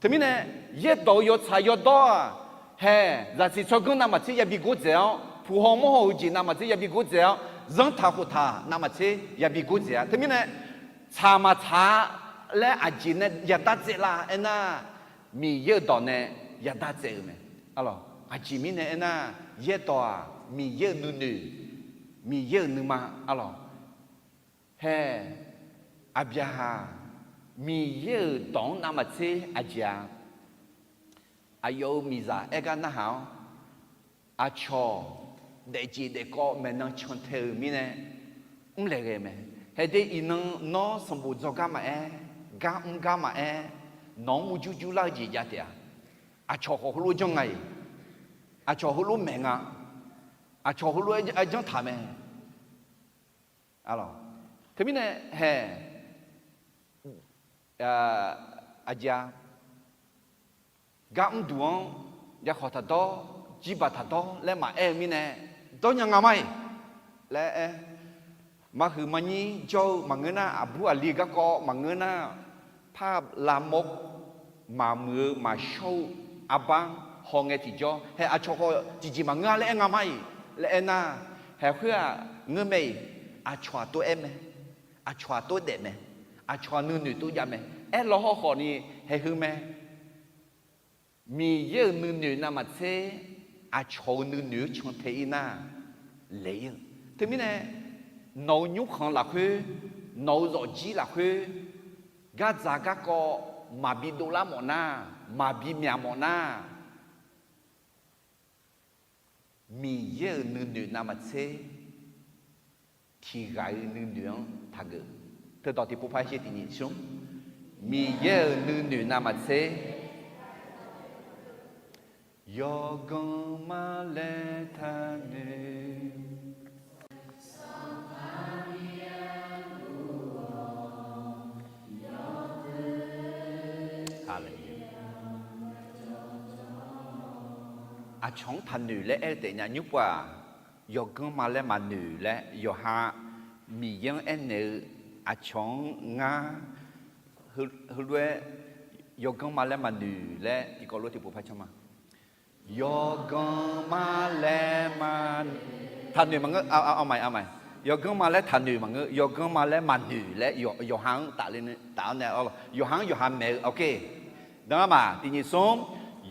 Teumirnae, yaerdawq-eu yawtsaq yawdawr-aq, haeq, zaqsiq tsawrganr navmaqtser yabi gordzaeq-awr, puq haw mawr haw-eu jeq navmaqtser yabi gordzaeq-awr, zanrtaq khoftaq navmaqtser yabi gordzaeq-a. Teumirnae, tsaq maqtsaq-a laer aqjeq nae yadar tsaev la aernar, Miqyaer-euq dawq nae yadar tsaev-eu mae. Arlawq, aqjeq mirnae aernar, yaerdawq-aq Miqyaer-euq nuinoeq, Miqyaer-euq nuima. Arlawq, hae, Aqbyaqhaq Miqyaer-euq dawq-anr navmaqtser aqjeq-a. Aqyawf-euq miqzaq aer gar narhaq-awr, aqcawq daefjeq daefkawv maeqnan cantae-euq mirnae, mrlaeq ghae mae. Haede iqnan nawr sanqbof dzawgar maqaer, gar mr gar maqaer, nawq-anr murjur jur lar-eu jeq jav taef-a. Aqcawq khawf heulof janr nga-iq, aqcawq heulof maeq nga, aqcawq heulof-aer janr taq mae. Arlawq, teumirnae hae, aqjeq-a, gar mrduq-anr yakhawq taqdawr, jirbaq taqdawr laer maqaer-eu mirnae, dawrnya nga ma-iq laer aer. Maqhuiq maqnyir jawr-eu maqngeur nar, aqbur aqli-eu garkawv maqngeur nar, par lavmawr maqmuiq-eu maqshawr-eu arbar-anr hawngae tiqjawr, hae aqcawq khawf tiqjeq maqngeur-a laer aer nga ma-iq laer aernar, haeq khoer-aq ngeur mae-iq, aqcawq-aq tov-aer mae, aqcawq-aq tov daef mae, aqcawq-aq nuinoeq tov jav mae. Aerlaw hawrkhawf ni haeq heu mae. Miqyaer-euq nuinoeq navmaqtser aqcawq-euq nuinoeq-anr cantae-ir nar, laeq-ir-eu. Teumirnae nawq-euq nymrkhanq lafkhoer, nawq-euq zawqjir lafkhoer, gardzaq garkawv maqbi dovlar mawf nar, maqbi myaq mawf nar, Miqyaer-euq nuinoeq navmaqtser tiq ghaq-eu nuinoeq-anr taqgeuf. Teudawq tiqpov par sher tiqnyiq smr. Miqyaer-euq nuinoeq navmaqtser yawqganq ma laer taqnoeq. Aqcawq-anr taqnoeq laer aer-eu taef nya nymr pov-aq, yawqganq ma laer maqnoeq laer yawqha Miqyaer-anr aernaeq-eu, aqcawq-anr ngar heulof-aer yawqganq ma laer maqnoeq laer tiqkawv lof tiqpov par can ma. Yawqganq ma laer ma, taqnoeq maqngeur, a, a, a, a, yawqganq ma laer taqnoeq maqngeur, yawqganq ma laer maqnoeq laer yawqha-anr tafler, taf-awr nae, yawqha-anr yawqha maeq-eu, ok. Danma tiqnyiq smr,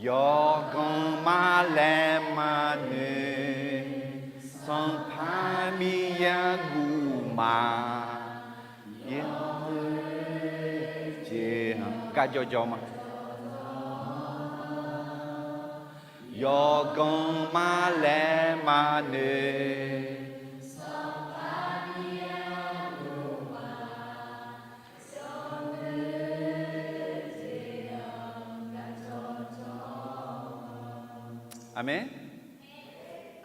yawqganq ma laer maqnoeq, Sanqpaq Miqyaer guv ma, yawqha jeq-anr garjawr jawr ma. Yawqganq ma laer maqnoeq. Aqmeq.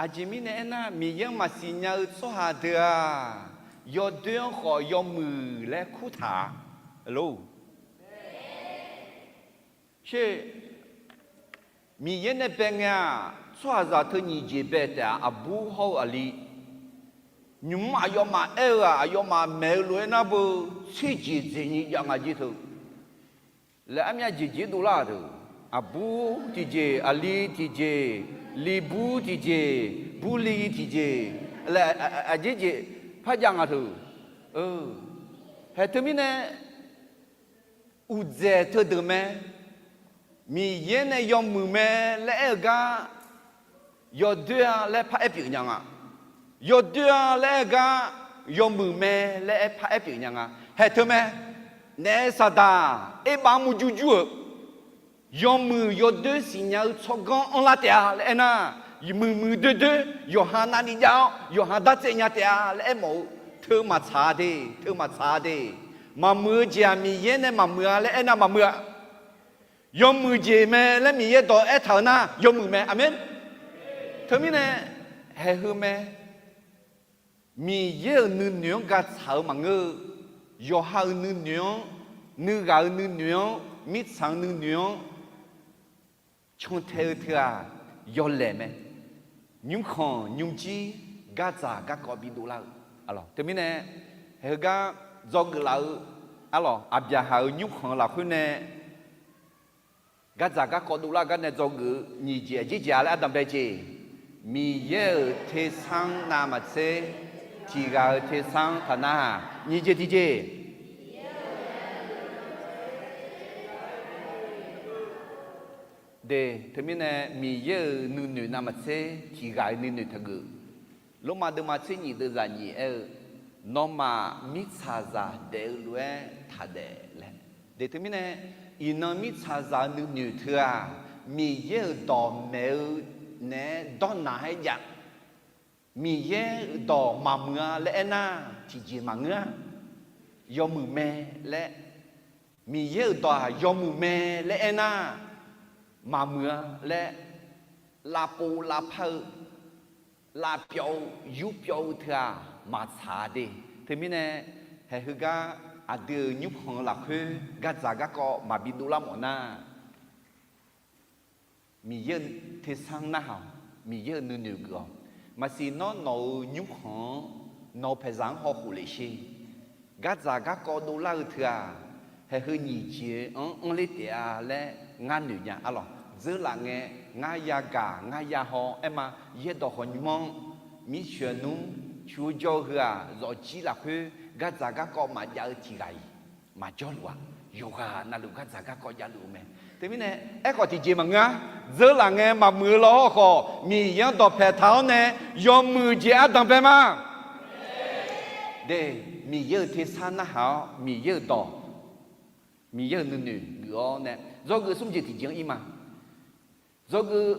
Aqjeq mirnae aernar, Miqyaer-anr maqsiq nya-eu tsawrhaq deuq-aq, yawdoer-anr khawf yawmuiq laer kurtaq-a. Lor, sher, Miqyaer nae bae ngae-aq, tsawrhaqzaq teu nyiq jeq bae taef-a. Aqbur hawr-eu aqli, nymq-mr aqyawfmaf aer-eu-aq, aqyawfmaf maeq-eu lof-aer nar beu tser jeq dzaeq nyi jav nga jir teu. Laer armyav jeq jeq dovlar-aq teu. Aqbur tiqjeq, aqli tiqjeq, li bur tiqjeq, bur li tiqjeq, laer aqjeq jeq par jav nga teu. Hae teumirnae uqdzaeq teudeuq mae. Miqyaer nae yawmuiq mae laer aer-eu gar, yawdoer-a laer par aer pyeuf nya nga. Yawdoer-a laer aer-eu gar, yawmuiq mae laer aer par aer pyeuf nya nga. Hae teu mae. Naef saqdaq erbav-anr murjur jur-euq, yawmuiq yawdoer siqnya-eu tsawrganr anrlar taef-a laer aernar, muiqmuiq doerdoer yawqha navni jav-awr yawqha dartsaev nya taef-a laer aermawf-eu, teu maqtsaq-a de, teu maqtsaq-a de. Maqmuiq-eu jeq-aq Miqyaer nae maqmuiq-a laer aernar maqmuiq-a. Yawmuiq jeq mae laer Miqyaer dawq aertaq-eu nar yawmuiq mae. Aqmeq. Teumirnae haeq heu mae. Miqyaer-euq nuinoeq-anr gaqtsaq-eu maqngeur-eu, yawqha-euq nuinoeq-anr, nuighaq-euq nuinoeq-anr, mirtsaq-euq nuinoeq-anr cantae-eu teu-aq yawlaeq mae. Nymrkhanq nymrjir gardzaq garkawv bidov lar-eu. Teumirnae heugar dzawgeuf laf-eu, arlawq, Aqbyaqhaq-euq nymrkhanq-eu lafkhoer nae gardzaq garkawv dovlar-eu gar nae dzawgeuf-eu nyiq jeq aqjeq jeq-a laer ardanq bae jeq. Miqyaer-euq tersar-anr navmaqtser tiq ghaq-euq tersar-anr taqnar-aq nyiq jeq tiqjeq. De, teumirnae Miqyaer-euq nuinoeq navmaqtser tiqghaq-eu nuinoeq taqgeuf. Lormav deuvma tser nyif deuvzaq nyif aer-eu, nawmaf mirtsaqzaq daef-eu lof-aer taqdaef laer. De, teumirnae iqnan mirtsaqzaq-eu nuinoeq teu-aq, Miqyaer-euq dawq maeq-eu naeq-aer dawrnaq-aer jav. Miqyaer-euq dawq maqmuiq-a laer aernar, tiqjeq maqngeur-a. Yawmuiq mae laer, Miqyaer-euq dawq-aq yawmuiq mae laer aernar, maqmuiq-a laer, lavpov lavpar-eu, lavpyawv-eu, yurpyawv-eu teu-aq maqtsaq-a de. Teumirnae, haiq heugar aqdui-euq nymrkhanq-eu lafkhoer gardzaq garkawv maqbi dovlar mawf nar, Miqyaer-euq tersar narhaq-awq. Miqyaer-euq nuinoeq geuf-awq. Maqsiq nawr nawq-euq nymrkhanq-anr, nawq-eu paeqzaq-anr hawkhof lef sher. Gardzaq garkawv dovlar-eu teu-aq, haiq heu nyiq jeq-anr anrler taef-a laer ngar noeq nya arlawq. Dzeurlaf ngae, ngar yagaq ngar yahaw aerma, yaerdawq khawqnymr-anr, mircoeq nmr, cu-eu jawr-eu heu-aq, zawqjir lafkhoer gardzaq garkawv maqjav-eu tiqghaq-iq maqjawrluf-a. Yawqghaq navluf gardzaq garkawv javluf-eu mae. Teumirnae, aerkhawf tiqjeq maqngeur-a. Dzeurlaf ngae maqmuiq-eu law hawrkhawf, Miqyaer-anr dawqpae taq-awr nae yawmuiq jeq ardanq bae ma. De, Miqyaer-euq tersar narhaq-awr, Miqyaer-euq dawq, Miqyaer-euq nuinoeq geuf-awr nae, dzawgeuf smr jeq tiqjeq-anr ir ma. Dzawgeuf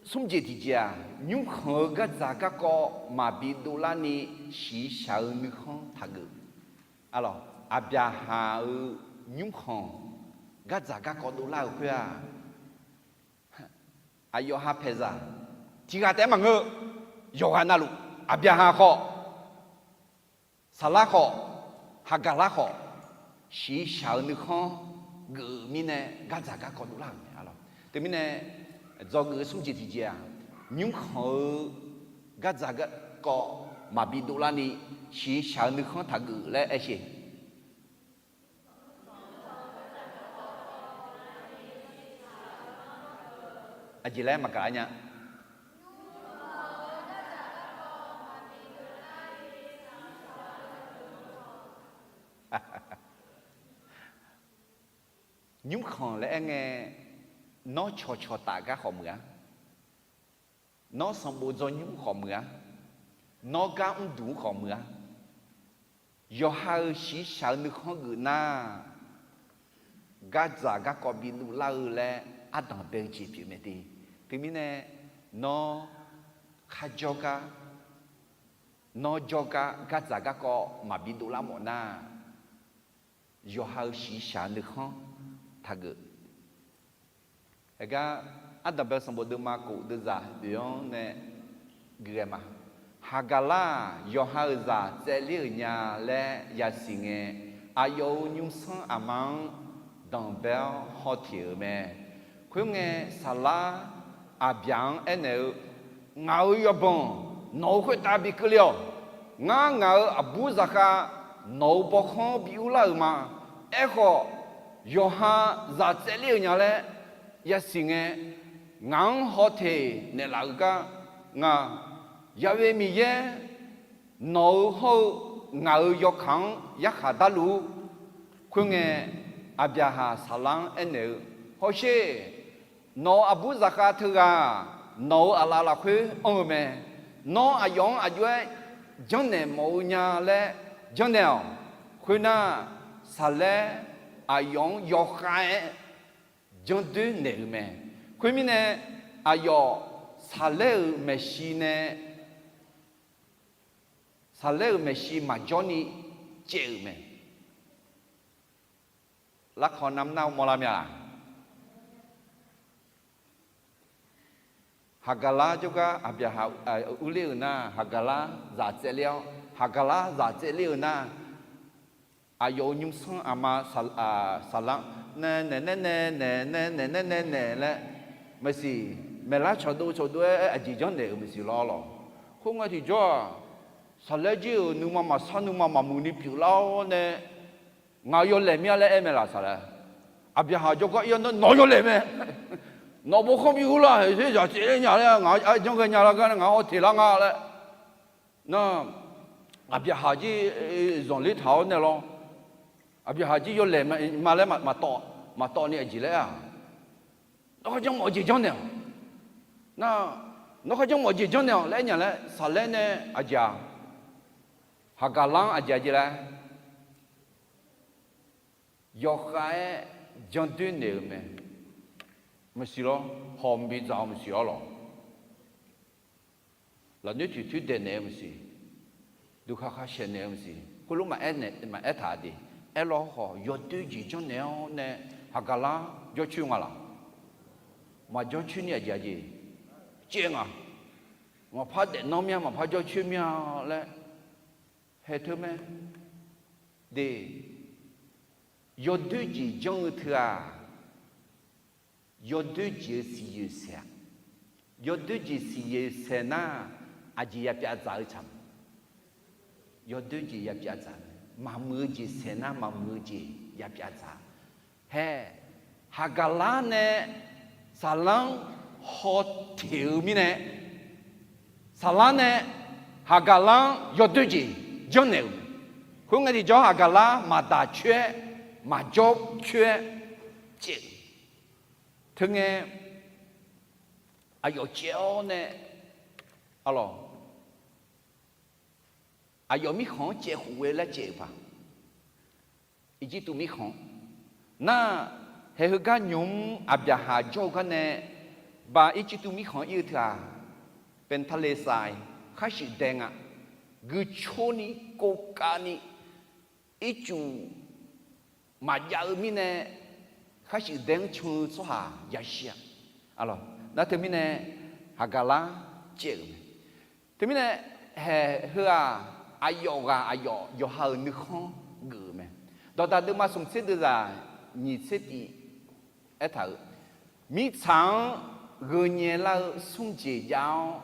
smr jeq tiqjeq-aq, nymrkhanq-eu gardzaq garkawv maqbi dovlarni shiqshaq-eu nuikhanr taqgeuf. Arlawq, Aqbyaqhaq-euq nymrkhanq gardzaq garkawv dovlar-euq khoer-aq, aqyawf ha paeqzaq tiqghaq taef-aer maqngeur-eu, yawqghaq navluf, Aqbyaqhaq khawf, Saqlar khawf, Haqgaqlar khawf, shiqshaq-eu nuikhanr geuf-eu mirnae gardzaq garkawv dovlar-euq mae arlawq. Teumirnae, dzawgeuf smr jeq tiqjeq-aq, nymrkhanq-eu gardzaq garkawv maqbi dovlarni shiqshaq-eu nuikhanr taqgeuf laer aer sher. Aqjeq laer maqgaq lar nya. Nymrkhanq laer aer ngae, nawr cawqcawq taf gar khawf muiq-a. Nawr sanqbof dzawnymr khawf muiq-a. Nawr gar mrduq-anr khawf muiq-a. Yawqha-euq shiqshaq-eu nuikhanr geuf nar, gardzaq garkawv bi dovlar-eu laer ardanq bae-eu jeq pyeuf mae de. Teumirnae, nawr kharjawr gar, nawr jawrgar gardzaq garkawv maqbi dovlar mawf nar, yawqha-euq shiqshaq-eu nuikhanr taqgeuf. Aergar, ardanq bae-eu sanqbof deuvma kof deuvzaq oeq-anr nae gui ghae ma. Haqgaqlar-aq, yawqha-euq zaq tsaevler-euq nya laer yasiq ngae, aqyawf-euq nymrsanr aqma-anr danqbae-awr hawteq-euq mae. Khoerngae, Saqlar Aqbyaq-anr aernaeq-eu, Ngaq-euq yawbanq nawq-euq khoertav bi keuvle-awq. Ngar ngaq-euq aqbur zaqkhav nawq-euq bawkhanr bi urlar-euq ma. Aerkhawf, yawqha zaq tsaevler-euq nya laer yasiq ngae, ngaq-anr hawteq naeqlaf-euq gar nga. Ya'we Miqyaer, nawq-euq hawr-eu ngaq-euq yawkaq-anr yarkhaq darluf-ur. Khoerngae, Aqbyaqhaq Saqlar-anr aernaeq-eu, Hawsher, nawq-euq aqbur zaqkhav teughaq nawq-euq aqlaf lafkhoer anr-eu mae. Nawr aqyawf-anr aqjox-aer janrnaeq mawf-eu nya laer janrnaeq-awq. Khoernar, Saqlaer aqyawf-anr yawkhav-aer janrdoer naeq-eu mae. Khoermirnae, aqyawf Saqlaer-euq maeqshi nae, Saqlaer-euq maeqshi maqjawr ni caev-euq mae. Larkawq navmar-eu mawrlar mya-a? Haqgaqlar jawrgar Aqbyaqhaq urler-euq nar, Haqgaqlar zaq tsaevler-awr, Haqgaqlar zaq tsaevler-euq nar, aqyawf-euq nymrsanr aqma Saqlar nae naeq nae nae naeq nae naeq nae nae naeq laer, maeqsiq maeqlar cawqdov cawqdov-aer aqjeq janrnaeq-euq maeqsiq lawr lawq. Khoerngae tiqjawr-aq, Saqlaer jir-euq nuima maqsar nuima maqmuiq ni pyeuflar-awr nae, ngaq yawlaeq mir-a laer aer mae laq Saqlaer. Aqbyaqhaq jawrgar ir-awr nar, nawq yawlaeq mae. Nawq bawkhanr bi urlar-euq zaq tsaevler nya laer ngaq-anr janr ghae nya lar gar nae ngaq-anr hawteq lar nga laer. Nar, Aqbyaqhaq jir zanqler taq-awr nae lawr. Aqbyaqhaq jir yawlaeq ma laer maqtawv, maqtawv ni aqjeq laer-aq, Nawr kharjanr mawf-eu jeq janrnaeq-awq. Nar, nawr kharjanr mawf-eu jeq janrnaeq-awq laer aernya laer, saqlaer nae aqjeq-aq, Haqgaqlar-anr aqjeq-a jeq laer, yawkhav-aer janr doer naeq-euq mae. Maqsiq lawr, hawq mqbi dzaq-awr maqsiq-awr lawq. Lafnoer toeqtoer daeqnaeq-eu maqsiq, duqkhaq khar shaeqnaeq-eu maqsiq, khoerlof maqaer nae maqaer taq de. Aerlawr khawf yawdoer jeq janrnaeq-awr nae, Haqgaqlar jawrcoer nga laq? Maqjawr coer ni aqjeq-a jeq, caev nga. Maqpar daefnanr mir-a, maqpar jawrcoer mir-a laer haeq teu mae. De, yawdoer jeq janr-eu teu-aq, yawdoer jeq-eu siqyoeq saeq-a. Yawdoer jeq siqyoeq saeq nar, aqjeq yapyav dzaq-eu tsaq mae. Yawdoer jeq yapyav dzaq mae. Maqmuiq-eu jeq saeq nar, maqmuiq-eu jeq yapyav dzaq. Hae, Haqgaqlar nae saqlar-anr haw teq-eu mirnae, saqlar nae Haqgaqlar-anr yawdoer jeq janrnaeq-euq mae. Khoerngae tiqjawr Haqgaqlar maqdaq coer-aer, maqjawr coer-aer caev-eu. Teungae, aqyawf caev-awr nae, arlawq, aqyawf mirkhanq-anr caev khof-eu laer caev-euq paq. Irjirtuv mirkhanq. Nar, haeq heugar nymq-mr Aqbyaqhaq jawr-eu gar nae, ba Irjirtuv mirkhanq ir-eu teu-aq, Paeqtaqleqsaq khar shuif dae nga. Guicorni, kovkavni, ircuf maqjav-eu mirnae, khar shuif dae-anr can-eu tsawrhaq yashir-a. Nar teumirnae, Haqgaqlar caev-euq mae. Teumirnae, haeq heu-aq, aqyawf ghaq aqyawf yawqha-euq nuikhanr geuf-euq mae. Dawqdaq deuvma smq tser deuvzaq nyiq tser tif aertaq-euq, mirtsaq-anr gheu nyaelar-eu smr jeq jav-awr,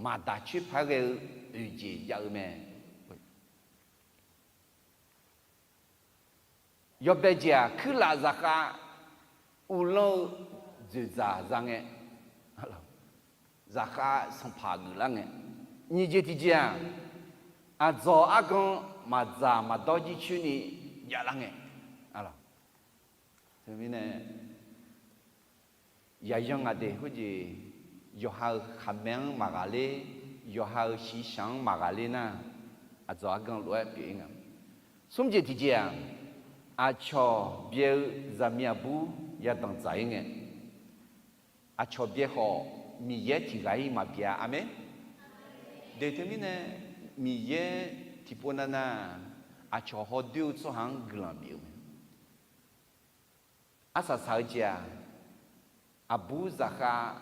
maqdaq coer paq-aer ghae-eu oeq jeq jav-eu mae. Yawbae jeq-aq, kuirlaf zaqkhav uvlanr-eu dzoeqdzaq za ngae, zaqkhav sanqpaq geuflar ngae, nyiq jeq tiqjeq-aq, aqdzawq argan maqdzaq maqdawr jircoer ni javlar ngae, teumirnae, yaqyan ngaq de khoerjeq, yawqha-euq khaqmae-anr maqghaqler, yawqha-euq shiqshaq-anr maqghaqler nar, aqdzawq argan lof-aer pyeuf-ir nga. Smr jeq tiqjeq-aq, aqcawq byae-eu zaqmiq aqbur yadanq dzaq-ir ngae, aqcawq byae khawf Miqyaer tiq ghaq-ir maqbyav-a. Aqmeq. De teumirnae, Miqyaer tiqpov navnav aqcawq hawdoer-eu tsawrhaq-anr guiqlanq bif-eu mae. Arsaq saq-eu jeq-aq, aqbur zaqkhav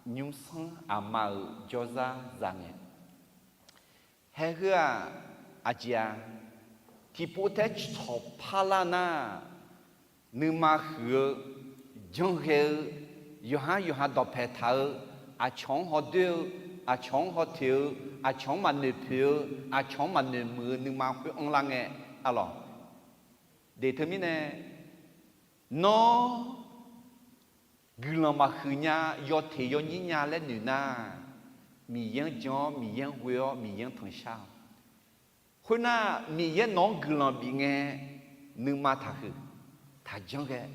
nymrsanr aqma-euq jawrzar za ngae, haeq heu-aq, aqjeq-a, tiqpov taef-aer cawq parlar nar, nuima huiq-eu, janrghae-eu, yawqhar yawqha dawqpae taq-eu, aqcawq-anr hawdoer-eu, aqcawq-anr hawtoeq-eu, aqcawq-anr maqnoeq poeq-eu, aqcawq-anr maqnoeq muiq-eu nuima khoer anrlar ngae, arlawq. De teumirnae, nawr guiqlanq maqhuiq nya, yawteq yawnyir nya laer noeq nar, Miqyaer-anr jan-awr, Miqyaer-anr ghoe-awr, Miqyaer-anr tanqshar-awq. Khoernar, Miqyaer nawq-anr guiqlanq bif ngae, nuima taqhuiq, taqjanr ghae,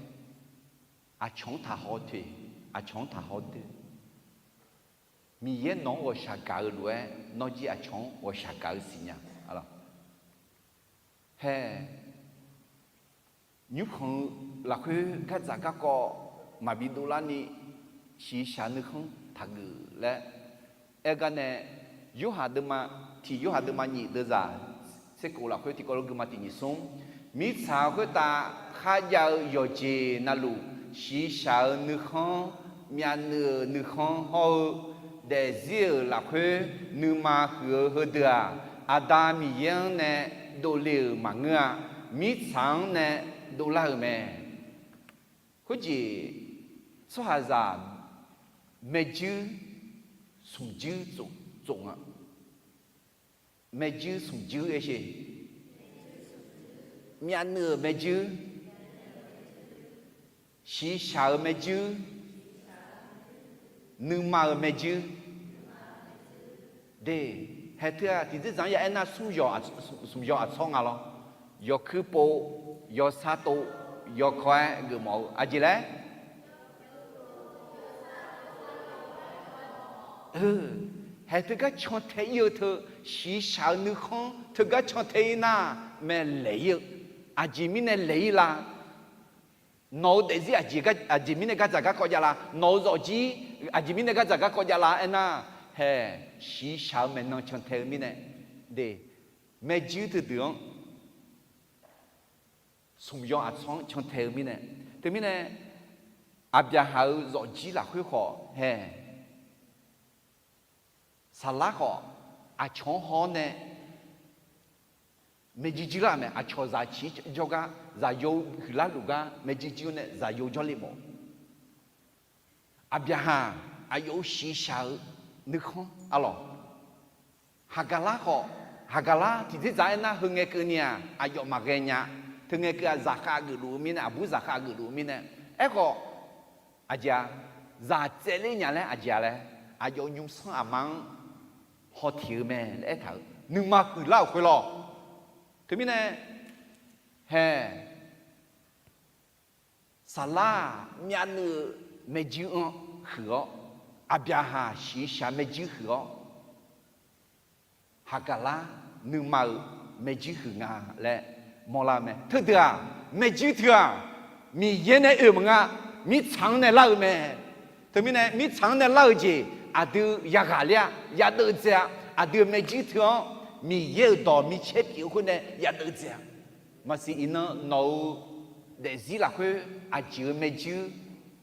aqcawq-anr taqhaw toeq, aqcawq-anr taqhaw doer. Miqyaer nawq-anr ghawqshaq gaq-eu lof-aer, nawr jir aqcawq-anr ghawqshaq gaq-eu siqnya. Hae, nymrkhanq-eu lafkhoer gardzaq garkawv maqbi dovlarni, shiqshaq nuikhanr taqgeuf laer aer gar nae, Yorhaq deuvma, tiq Yorhaq deuvma nyiq deuvzaq tser kof lafkhoer tiqkawv lof guima tiq nyiq smr, mirtsaq khoertav kharjav-eu yawqjeq navluf, shiqshaq-eu nuikhanr, myavnuiv-euq nuikhanr hawr-eu, daefzir-euq lafkhoer nuima huiq-eu heudeuq-aq, Aqda Miqyaer-anr nae dovle-euq maqngeur-a. Mirtsaq-anr nae dovlar-euq mae. Khoerjeq, tsawrhaqzaq maerjuir smqjuir tsof nga. Maerjuir smqjuir aersheq, myavnuiv-euq maerjuir, shiqshaq-euq maerjuir, nuima-euq maerjuir. De, haeq teu-aq tiqdzer dzaq-anr ya aernar smr yawq aqtsawr nga lawr. Yawkuir pov, yawsar tov, yawkawr-aer geufmawf-eu aqjeq laer, Haeq teugar cantae ir-eu teu, shiqshaq-eu nuikhanr teugar cantae ir nar, mae laeq ir-eu. Aqjeq mirnae laeq ir la? Nawq-eu daefzir aqjeq mirnae gardzaq garkawv jav la? Nawq-eu zawqjir aqjeq mirnae gardzaq garkawv jav la aernar, haeq shiqshaq-eu maeqnan cantae-eu mirnae, de, maerjuir teudeuq-anr, smq yaw aqcawq-anr cantae-eu mirnae. Teumirnae, Aqbyaqhaq-euq zawqjir lafkhoer khawf haeq Saqlar khawf, aqcawq-anr haw-awr nae maerjuir juir lar-euq mae. Aqcawq zaq ciq jawrgar, zaqyo huiqlar luf gar maerjuir juir-awr nae zaqyo jawrle mawf-eu. Aqbyaqhaq aqyawf-euq shiqshaq-eu nuikhanr arlawq. Haqgaqlar khawf, Haqgaqlar tiqdzer dzaq aernar, heungae keuvni-aq aqyawf maqghae nya. Teungae keuv-aq zaqkhav geufluf-eu mirnae, aqbur zaqkhav geufluf-eu mirnae. Aerkhawf, aqjeq-a, zaq tsaevler nya laer aqjeq-a laer, aqyawf-euq nymrsanr aqma-anr haw tiq-eu mae laer aertaq-euq nuima huiqlar-euq khoer lawr. Teumirnae, haeq Saqlar-aq, myavnuiv-eu maerjuir-anr huiq-awr, Aqbyaqhaq shiqshaq maerjuir huiq-awr, Haqgaqlar nuima-euq maerjuir huiq nga laer mawrlar-eu mae. Teudeuq-aq, maerjuir teu-aq, Miqyaer nae oe-euq maqnga, mirtsaq-anr nae lar-eu mae. Teumirnae mirtsaq-anr nae lar-eu jeq aqdui yaghaq ler-a, yadeuv dzae-a. Aqdui-euq maerjuir teu-anr Miqyaer-euq dawq micaer pyeuf-eu khoer nae yadeuv dzae-a. Maqsiq iqnan nawq-euq daefzir lafkhoer aqjeq-eu maerjuir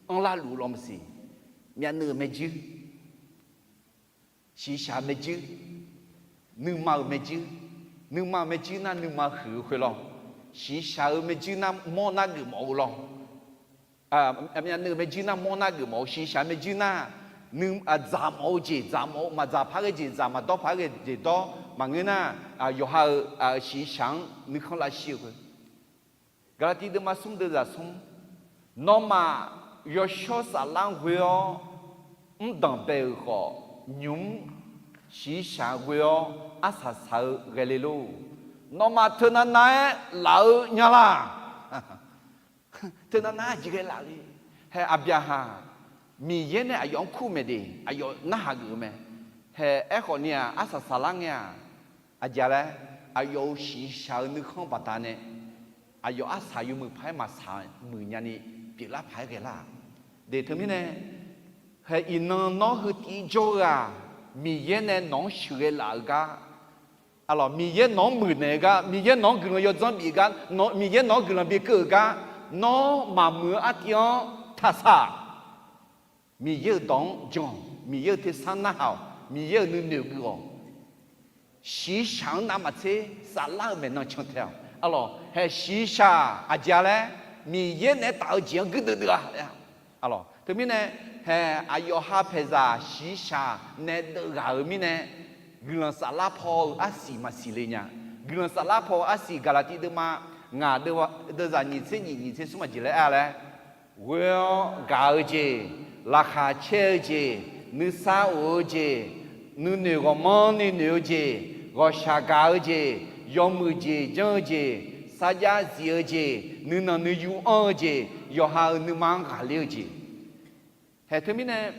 anrlar luf-eu lawr maqsiq. Myavnuiv-euq maerjuir, shiqshaq-eu maerjuir, nuima-euq maerjuir. Nuima-euq maerjuir nar nuima huiq-eu khoer lawr. Shiqshaq-eu maerjuir nar mawr nar geufmawf-eu lawr. Myavnuiv-euq maerjuir nar mawr nar geufmawf-eu, shiqshaq maerjuir nar dzaq mawf-eu jeq dzaq mawf-eu, maqdzaq par ghae jeq dzaq, maqdawr par ghae jeq dawr maqngeur nar, yawqha-euq shiqshaq-anr nuikhanr lavshir-eu khoer. Gaqlaqtiv deuvma smr deuvzaq smr, nawmaf yawshawr saflar ghoe-awr mrdanq bae-euq khawf, nymq mr shiqshaq ghoe-awr arsaq saq-eu ghae le lor. Nawmaf teunav nav-aer laf-eu nya laq? Teunav nav-aer aqjeq ghae laf le. Hae Aqbyaqhaq, Miqyaer nae aqyawf-anr kur maeq de, aqyawf narhaq geuf-eu mae. Hae aerkhawf ni-aq, arsaq saqlar ngae-aq, aqjeq laer, aqyawf-euq shiqshaq-eu nuikhanr baqdanae, aqyawf arsaq yawmuiq paq-aer maqsaq muiq nyani pyeuflar paq-aer ghae lar-aq. De teumirnae, hae iqnan nawr heu tiv jawr-eu-aq, Miqyaer nae nawq-anr sheuqghae laf-eu gar, Miqyaer nawq-anr muiqnaeq-eu gar, Miqyaer nawq-anr guiqlanq yawdzanr bif-eu gar, Miqyaer nawq-anr guiqlanq bikeuv-euq gar, nawr maqmuiq-eu artiv-anr taqsaq. Miqyaer-euq dawq-anr jan, Miqyaer-euq tersar narhaq-awq, Miqyaer-euq nuinoeq geuf-awq. Shiqshaq-anr navmaqtser saflar-eu maeqnan cantae-awq. Arlawq, hae shiqshaq aqjeq-a laer, Miqyaer naeq-aer taf-eu jeq-anr guirdeuv deuv-a. Arlawq, teumirnae, hae aqyawf ha paeqzaq shiqshaq nae deuv ghaq-euq mirnae, guiqlanq saflar paw-eu arsiq maqsiq le nya. Guiqlanq saflar paw-eu arsiq Gaqlaqtiv deuvma ngaq deuvzaq nyiq tser nyiq nyiq tser smr aqjeq laer aer-a laer, ghoe-awr gaq-eu jeq, laqkhaq caer-eu jeq, nuisar of-eu jeq, nuinoeq ghawqmanrni noeq-eu jeq, ghawqshaq gaq-eu jeq, yawmuiq jeq janr-eu jeq, sarjax zif-eu jeq, nuinanq nuiyu anr-eu jeq, yawqha-euq nuima-anr ghaqler-eu jeq. Hae teumirnae,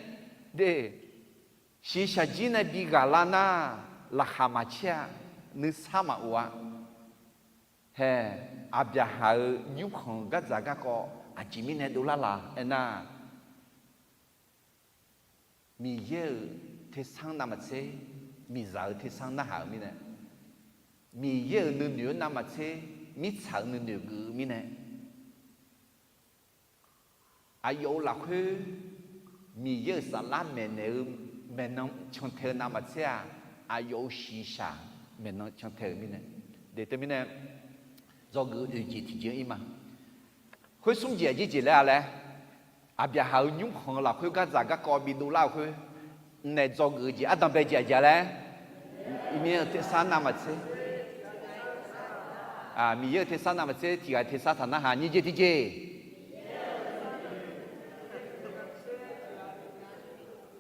de, shiqshaq jir nae bi ghaq lar nar, laqkhaq maqcaer-a, nuisar maqof-a. Hae, Aqbyaqhaq-euq nymrkhanq-eu gardzaq garkawv aqjeq mirnae dovlar la aernar, Miqyaer-euq tersar navmaqtser, miqzaq-euq tersar narhaq-euq mirnae, Miqyaer-euq nuinoeq-anr navmaqtser, mirtsaq-euq nuinoeq geuf-eu mirnae, aqyawf-euq lafkhoer Miqyaer-euq saflar maeqnaeq-eu maeqnan cantae-eu navmaqtser-aq, aqyawf-euq shiqshaq maeqnan cantae-euq mirnae. De teumirnae, dzawgeuf-eu oeq jeq tiqjeq-anr ir ma. Khoer smr jeq aqjeq jeq laer-a laer, Aqbyaqhaq-euq nymrkhanq-eu lafkhoer gardzaq garkawv bidov lar-eu khoer, naef dzawgeuf-eu jeq ardanq bae jeq aqjeq-a laer, Miqyaer-euq tersar navmaqtser, Miqyaer-euq tersar navmaqtser tiq ghaq tersar taq narhaq nyiq jeq tiqjeq.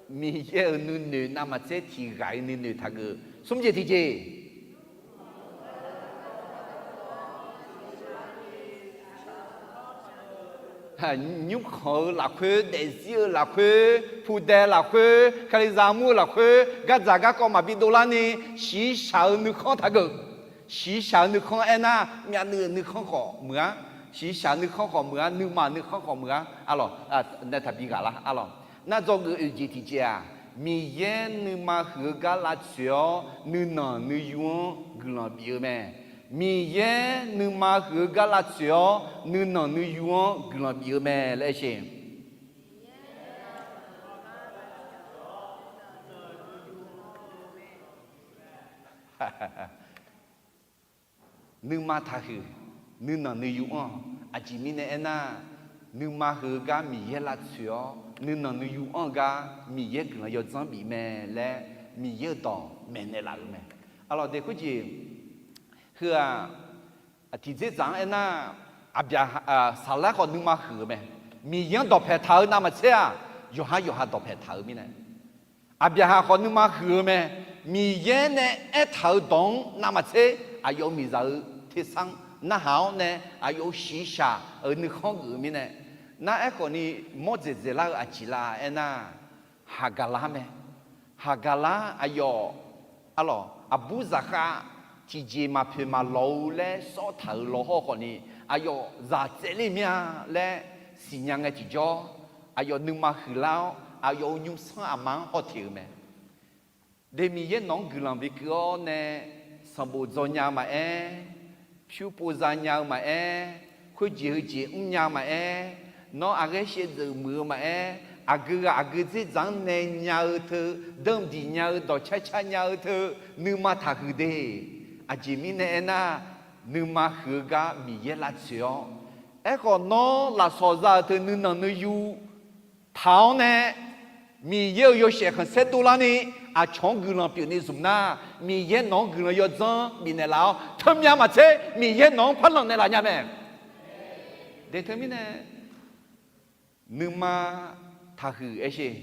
Miqyaer-euq nuinoeq navmaqtser tiq ghaq-iq nuinoeq taqgeuf smr jeq tiqjeq. Nymrkhanq-eu lafkhoer, daefzir-eu lafkhoer, pudae lafkhoer, kalizaq mur-eu lafkhoer, gardzaq garkawv maqbi dovlarni, shiqshaq-eu nuikhanr taqgeuf. Shiqshaq-eu nuikhanr aernar, myavnuiv-euq nuikhanr khawf meuq-ar, shiqshaq nuikhanr khawf meuq-ar, nuima nuikhanr khawf meuq-ar, arlawq, nae taqbi ghaq lar, arlawq. Nar dzawgeuf oeq jeq tiqjeq-aq, Miqyaer nuima huiq-eu gar lavtsoeq-awr, nuinanq nuiyu-anr guiqlanq bif-eu mae. Miqyaer nuima huiq-eu gar lavtsoeq-awr, nuinanq nuiyu-anr guiqlanq bif-eu mae laer aer sher. Nuima taqhuiq, nuinanq nuiyu anr-awq. Aqjeq mirnae aernar, nuima huiq-eu gar Miqyaer lavtsoeq-awr, nuinanq nuiyu anr-eu gar Miqyaer guiqlanq yawdzanr bif mae laer Miqyaer-euq dawq maeqnaeq laf-euq mae. Arlawq, de khoerjeq heu-aq, tiqdzerdzaq-anr aernar, Aqbyaqhaq, Saqlaer khawf nuima huiq-eu mae. Miqyaer-anr dawqpaeq taq-eu navmaqtser-aq, yawqhar yawqha dawqpaeq taq-eu mirnae, Aqbyaqhaq khawf nuima huiq-eu mae. Miqyaer nae aertaq-euq dawq-anr navmaqtser aqyawf-euq miqzaq-eu tersar-anr narhaq-awr nae aqyawf-euq shiqshaq-euq nuikhanr geuf-eu mirnae, nar aerkhawf ni mawr dzaeqdzaeq lar-eu aqjeq la aernar, Haqgaqlar mae. Haqgaqlar aqyawf, arlawq, aqbur zaqkhav tiqjeq maqpoeq maqlawq-eu laer sawr taq-euq lawhawr khawf ni, aqyawf zaq tsaevler mir-a laer siqnya ngae tiqjawr, aqyawf nuima huiqlar-awr aqyawf-euq nymrsanr aqma-anr hawteq-euq mae. De Miqyaer nawq-anr guiqlanq bikeuv-awr nae, sanqbof dzaw nya-eu maqaer, pyur pov za nya-eu maqaer, khoerjeq heujeq mrnya-eu maqaer, nawr aqghaer shaevdzeuf muiq-eu maqaer, aqgeu ghaq aqgeu dzerdzaq-anr nae nya-eu teu, danqdiq nya-eu dawqcar car nya-eu teu, nuima taqhuiq de. Aqjeq mirnae aernar, nuima huiq-eu gar Miqyaer lavtsoeq-awr, aerkhawf nawr lafsawq za-euq teu nuinanq nuiyu taq-awr nae, Miqyaer-euq yawshaef khanqsaer dovlarni, aqcawq-anr guiqlanq pyeufni zmq nar, Miqyaer nawq-anr guiqlanq yawdzanr bifnaeq laf-awr, teumyav maqtser Miqyaer nawq-anr par lanq naeqlaf nya mae. De teumirnae, nuima taqhuiq aer sher.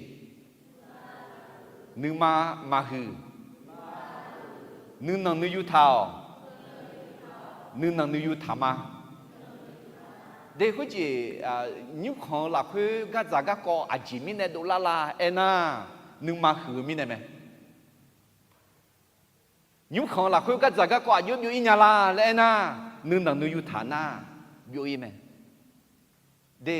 Nuima maqhuiq. Nuinanq nuiyu taq-awq. Nuinanq nuiyu taq ma. De khoerjeq, nymrkhanq-eu lafkhoer gardzaq garkawv aqjeq mirnae dovlar la aernar, nuima huiq-eu mirnae mae. Nymrkhanq-eu lafkhoer gardzaq garkawv aqjox byov-ir nya la laer aernar, nuinanq nuiyu taq nar, byov-ir mae. De,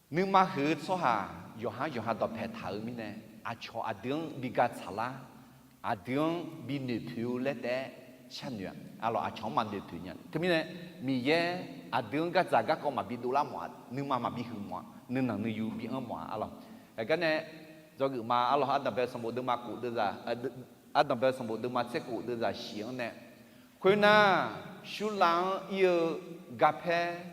nuima huiq-eu tsawrhaq yawqhar yawqha dawqpaeq taq-eu mirnae, aqcawq aqdui-anr bi ga tsaqlar, aqdui-anr bi noeqpoeq-eu laer taef-aer sharnoeq-a. Arlawq, aqcawq-anr maqnoeq poeq nya. Teumirnae, Miqyaer aqdui-anr gardzaq garkawv maqbi dovlar mawf-a, nuima maqbi huiq mawf-a, nuinanq nuiyu bi anr mawf-a. Arlawq, aergar nae dzawgeuf ma. Arlawq, ardanqbae sanqbof deuvma kof deuvzaq, ardanqbae sanqbof deuvma tser kof deuvzaq shif-anr nae, khoernar, shurlav-anr ir-eu garpaer,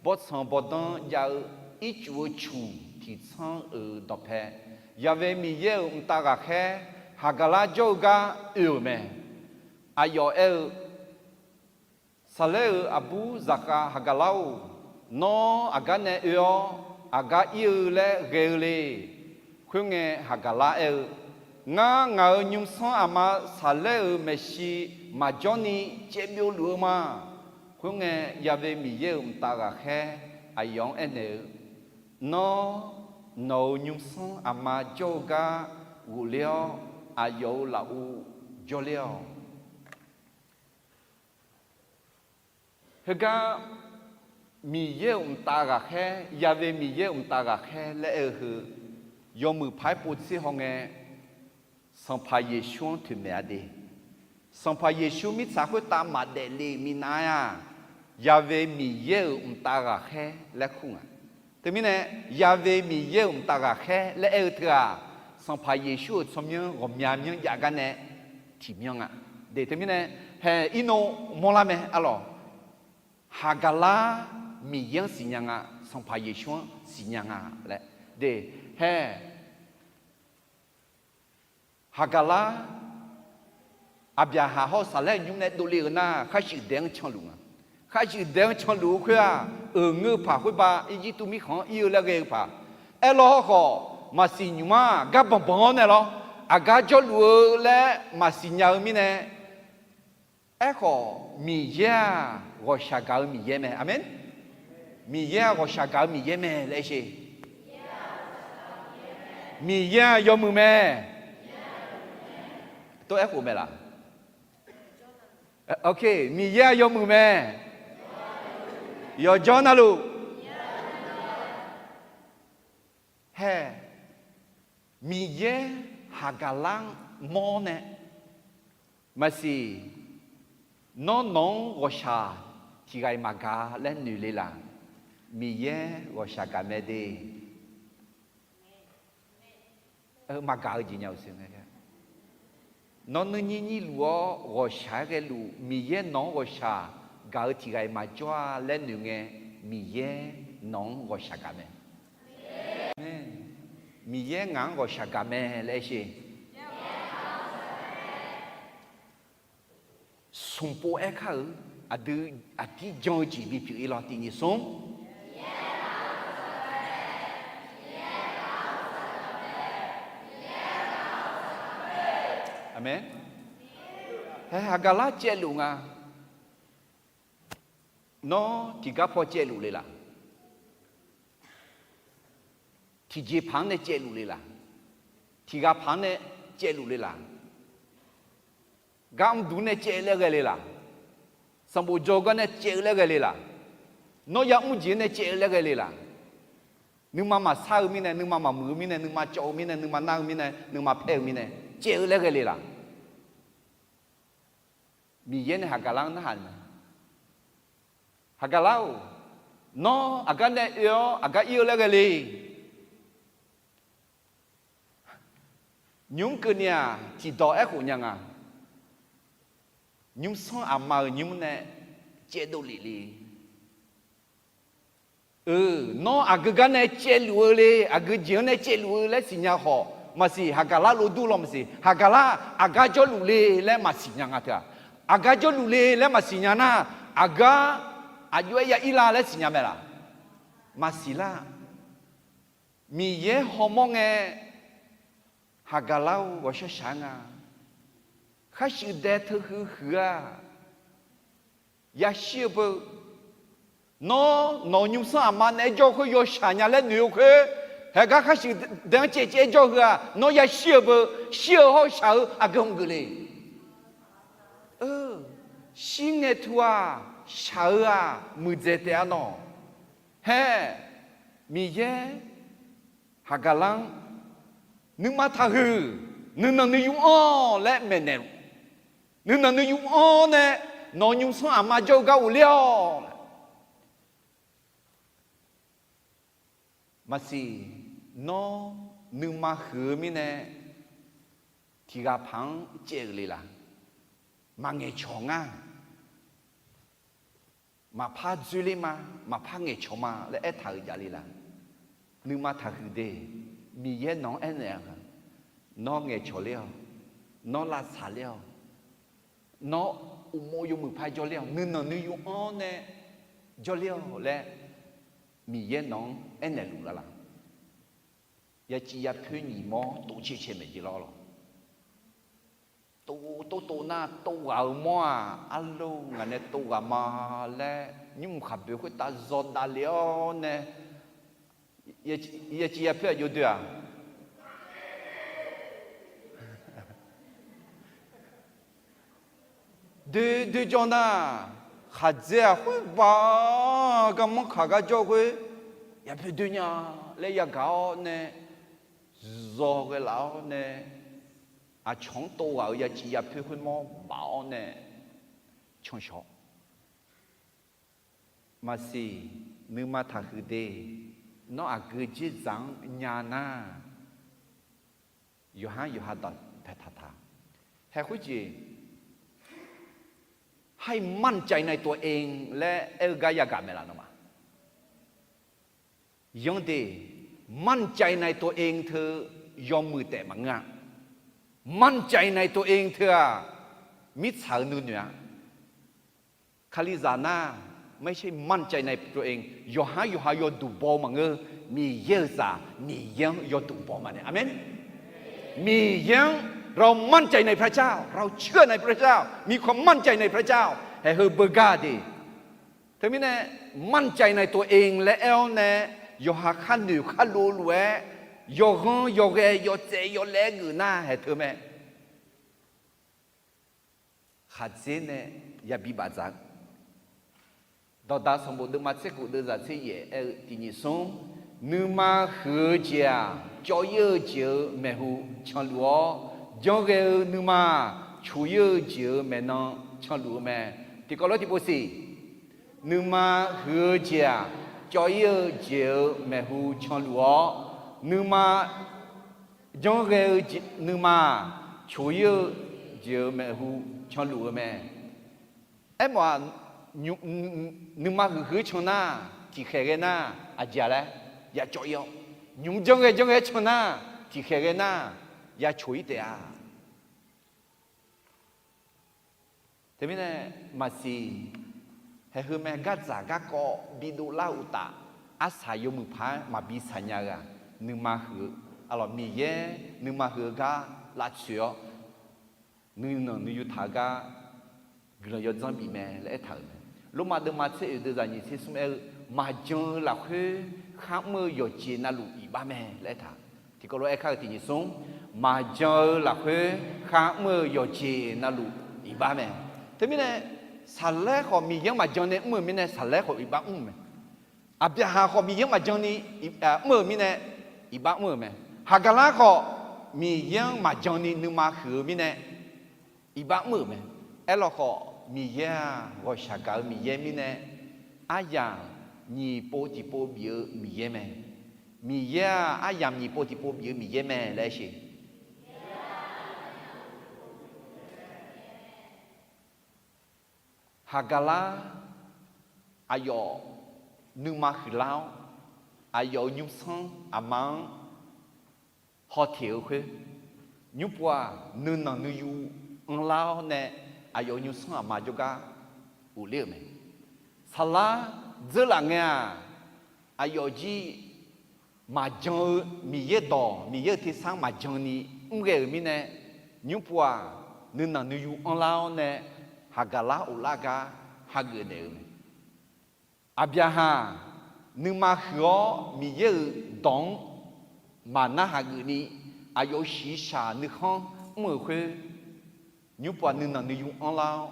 bawrtsanq bawrdanr jav-eu ircuf-eu cmq tiqtsanr-euq dawqpae, Yaqve Miqyaer-euq mqtav ghaqkhaer Haqgaqlar jawr-eu gar oe-euq mae. Aqyawf aer-eu, Saqlaer-euq aqbur zaqkhav Haqgaqlar-or, nawr aqgar nae oe-awr aqgar ir-eu laer ghae-eu le. Khoerngae, Haqgaqlar aer-eu, Ngar, ngaq-euq nymrsanr aqma Saqlaer-euq maeqshi maqjawr ni caevbyov luf-eu ma. Khoerngae, Yaqve Miqyaer-euq mqtav ghaqkhaer aqyawf-anr aernaeq-eu, Nawr, nawq-euq nymrsanr aqma jawr-eu gar ghofler-awr, aqyawf-euq lafuv jawrler-awq. Heugar Miqyaer-euq mqtav ghaqkhaer, Yaqve Miqyaer-euq mqtav ghaqkhaer laer aer-eu heu, yawmuiq paq-aer povtser hawngae, Sanqpaq Yeqsur-anr toeqmaeq-a de. Sanqpaq Yeqsur mirtsaq khoertav maqdaef le-euq minav-aer-aq, Yaqve Miqyaer-euq mqtav ghaqkhaer laer kur nga. Teumirnae, Yaqve Miqyaer-euq mqtav ghaqkhaer laer aer-eu teu-aq, Sanqpaq Yeqsur-euq tsawrmyanr ghawqmya myanr jav gar nae tiqmyanr nga. De teumirnae, hae irnov mawrlar mae arlawq. Haqgaqlar Miqyaer-anr siqnya nga, Sanqpaq Yeqsur-anr siqnya nga laer. De, hae Haqgaqlar, Aqbyaqhaq hawr-eu Saqlaer nymr nae dovle-euq nar, kharshuif daef-anr canluf nga. Kharshuif daef-anr canluf-eu khoer-aq, euq ngeur-eu paq khoerba Irjirtuv mirkhanq-anr ir-eu laer ghae-eu paq. Aerlawr hawrkhawf, maqsiq nymq-aq gar banqbanq-awr nae lawr, aqgar jawrluf-eu laer maqsiq nya-eu mirnae, Aerkhawf, Miqyaer-aq, ghawqshaq gaq-eu Miqyaer mae. Aqmeq. Miqyaer-aq, ghawqshaq gaq-eu Miqyaer mae laer aer sher. Miqyaer-aq, yawmuiq mae. Tov aerkhof mae laq? Ok, Miqyaer-aq, yawmuiq mae. Yawqjawr navluf. Hae, Miqyaer haqgaqlar-anr mawr nae, maqsiq, nawr nawq-anr ghawqshaq tiq ghaq-iq maqgaq laer noeq le laq? Miqyaer ghawqshaq gaq mae de. Maqgaq-eu jeq nya-euq siq ngae. Nawr nuirnyir nyir luf-awr ghawqshaq-aer ghaeluf, Miqyaer nawq-anr ghawqshaq gaq-eu tiq ghaq-iq maqjawr-a laer noeq ngae, Miqyaer nawq-anr ghawqshaq gaq mae. Miqyaer ngaq-anr ghawqshaq gaq mae laer aer sher. Smq pov aer kar-euq, aqdui aqdir jan-eu jeq bipyeuf-ir lawr tiq nyiq smr. Aqmeq. Hae, haqgaqlar caevluf nga. Nawr tiqgar paw caevluf le laq? Tiqjeqpaq-anr nae caevluf le laq? Tiqghaq paq-anr nae caevluf le laq? Gar mrduq nae caev laer ghae le laq? Sanqbof dzaw gar nae caev-eu laer ghae le laq? Nawr ya'mr jeq-anr nae caev-eu laer ghae le laq? Nuima maqsar-eu mirnae, nuima maqmuiq-eu mirnae, nuima cawv-eu mirnae, nuima nar-eu mirnae, nuima paer-eu mirnae, caev-eu laer ghae le laq? Miqyaer nae haqgaqlar-anr narhaq-eu mae. Haqgaqlar-or, nawr aqgar nae oe-awr aqgar ir-eu laer ghae le. Nymq-mr keuvni-aq, tiqdawq aerkhof nya nga. Nymrsanr aqma-euq nymr nae caevdov lef le. Eu, nawr aqgeu gar nae caevluf-eu le, aqgeu jeq-anr nae caevluf-eu laer siqnya khawf maqsiq, haqgaqlar lov dur law maqsiq, haqgaqlar aqgar jawrluf le laer maqsiq nya nga teu-aq, aqgar jawrluf le laer maqsiq nya nar, aqgar aqjox-aer ya ir la laer siqnya mae laq? Maqsiq lar. Miqyaer hawmawr ngae, haqgaqlar-or, ghawqshaq shaq-aer nga. Kharshuif dae teu huiq huiq-aq, yashir-eu beu. Nawr nawq-euq nymrsanr aqma naeq-aer jawr-eu khoer yawshaq nya laer noeq-eu khoer, haegar kharshuif dae-anr caevcaev-aer jawr-eu heu-aq, nawr yashir-eu beu. Shir-eu hawr-eu shaq-eu aqgeu hmq geuf le. Shir ngae tu-aq, shaq-eu-aq muiqdzaeq taef-a nawq. Hae, Miqyaer haqgaqlar-anr nuima taqhuiq, nuinanq nuiyu anr laer maeqnaeq-eu, nuinanq nuiyu anr nae nawq-euq nymrsanr aqma jawr-eu gar ghofler-awq. Maqsiq, nawr nuima huiq-eu mirnae tiqghaq paq-anr caev-euq le laq? Maqngaeqcawq ngar. Maqpar dzoerler ma, maqpar ngaeqcawq ma laer aertaq-euq javle laq? Nuima taqhuiq de. Miqyaer nawq-anr aernaeq-a, nawr ngaeqcawq ler-awq, nawr lavsaq ler-awq, nawr uqmov yawmuiq par jawrler-awq, nuinanq nuiyu anr nae jawrler-awq laer Miqyaer nawq-anr aernaeq luf laf laq? Yaciv yapoer nyiq mawr tov cae cae maeq jeq lawr lawq. Tov tov tov nar tov ghaq-eu mawr-aq, arlor ngaq nae tov ghaq ma laer nymr mq khaqboeq khoertav zawdav le-awr nae, yaciv yapoer aqjox doe-aq, doe doe jawr nar, khaqdzae-aq khoer baq-a, garmanr kaq gar jawr khoer, yapoer doe nya laer yagaq-awr nae, zawghae laf-awr nae, aqcawq-anr tov ghaq-euq yaciv yapoer khoermawr baf-awr nae, canshawq. Maqsiq, nuima taqhuiq de. Nawr aqgeu dzerzaq-anr nya nar, yawqhar yawqha dawq paeqtaq taq. Hae khoerjeq, ให้มั่นใจในตัวเอง laer aer-eu gar yagaq maeq laf nawmaf? Yanr de, มั่นใจในตัวเอง teu yawmuiq taef maqngeur-a. มั่นใจในตัวเอง teu-aq, mirtsaq-eu nuinoeq-a. Kalizaq nar, ไม่ใช่มั่นใจในตัวเอง, yawqhar yawqha yawduq baw-eu maqngeur. Miqyaer-euq zaq, Miqyaer-anr yawduq baw maqnaeq. Aqmeq. Miqyaer-anr เรามั่นใจในพระเจ้า เราเชื่อในพระเจ้า มีความมั่นใจในพระเจ้า haeq heu beugar de. Teumirnae มั่นใจในตัวเอง laer aer-awr nae, yawqha khar noeq khar lov lof-aer, yawqghanr yawqghae yawtsaev yawlaev-aer geuf nar haeq teu mae. Khaqdzer nae yabi bafdzaq-eu, Dawqdaq sanqbof deuvma tser khof deuvzaq tser yaef aer-eu tiqnyif smr, nuima huiq-eu jeq-aq, cawv-ir-eu jeq-euq maeqhu canluf-awr, janrghae-eu nuima-aq, coq-ir-eu jeq-euq maeqnan canluf-eu mae. Tiqkawv lof tiqpov siq, nuima huiq-eu jeq-aq, cawv-ir-eu jeq-euq maeqhu canluf-awr, nuima janrghae-eu nuima-aq, coq-ir-eu jeq-euq maeqhu canluf-eu mae. Aermawf-aq, nuima huiq huiq-aer can nar, tiqkhaeq ghae nar, aqjeq-a laer ya cawv-ir-awr, nymq-mr janrghae janrghae-aer can nar, tiqkhaeq ghae nar, ya coq-ir taef-a. Teumirnae maqsiq, haeq heu mae, gardzaq garkawv bidov lar-eu uqtaf, arsaq yawmuiq paq-aer maqbi saqnya-eu-aq, nuima huiq-eu, aqlawq Miqyaer nuima huiq-eu gar lavtsoeq-awr, nuinanq nuiyu taq-eu gar guiqlanq yawdzanr bif mae laer aertaq-euq mae. Lormav deuvma tser oeq deuvzaq nyiq tser smr aer-eu, maqjan-eu lafkhoer kharmr-eu yawqjeq navluf iqbax mae laer aertaq. Tiqkawv lof-aer kar-eu tiqnyif smr, maqjan-eu lafkhoer kharmr-eu yawqjeq navluf iqbax mae. Teumirnae, saqlaer khawf Miqyaer-anr maqjan nae mr-euq mirnae, saqlaer khawf iqbax mr-eu mae. Aqbyaqhaq khawf Miqyaer-anr maqjan ni mr-euq mirnae, iqbax mr-euq mae. Haqgaqlar khawf Miqyaer-anr maqjan ni nuima huiq-eu mirnae, iqbax mr-euq mae. Aerlawkhawf, Miqyaer-aq, ghawqshaq gaq-eu Miqyaer mirnae, aryamq nyiq pov tiqpov bif-eu Miqyaer mae. Miqyaer-aq, aryamq nyiq pov tiqpov bif-eu Miqyaer mae laer aer-eu sheq. Haqgaqlar aqyawf nuima huiqlar-awr, aqyawf-euq nymrsanr aqma-anr hawteq-eu khoer, nymrpov-aq nuinanq nuiyu anrlar-awr nae, aqyawf-euq nymrsanr aqma jawrgar ghofler-euq mae. Saqlar dzeurlaf ngae-aq, aqyawf jir maqjan-eu Miqyaer dawq, Miqyaer-euq tersar maqjan ni mrghae-euq mirnae, nymrpov-aq nuinanq nuiyu anrlar-awr nae, Haqgaqlar ghoflar gar hageuf naeq-euq mae. Aqbyaqhaq nuima huiq-awr Miqyaer-euq dawq-anr maqnar hageuf ni, aqyawf-euq shiqshaq nuikhanr mr-euq khoer, nymrpov-aq nuinanq nuiyu anrlar-awr,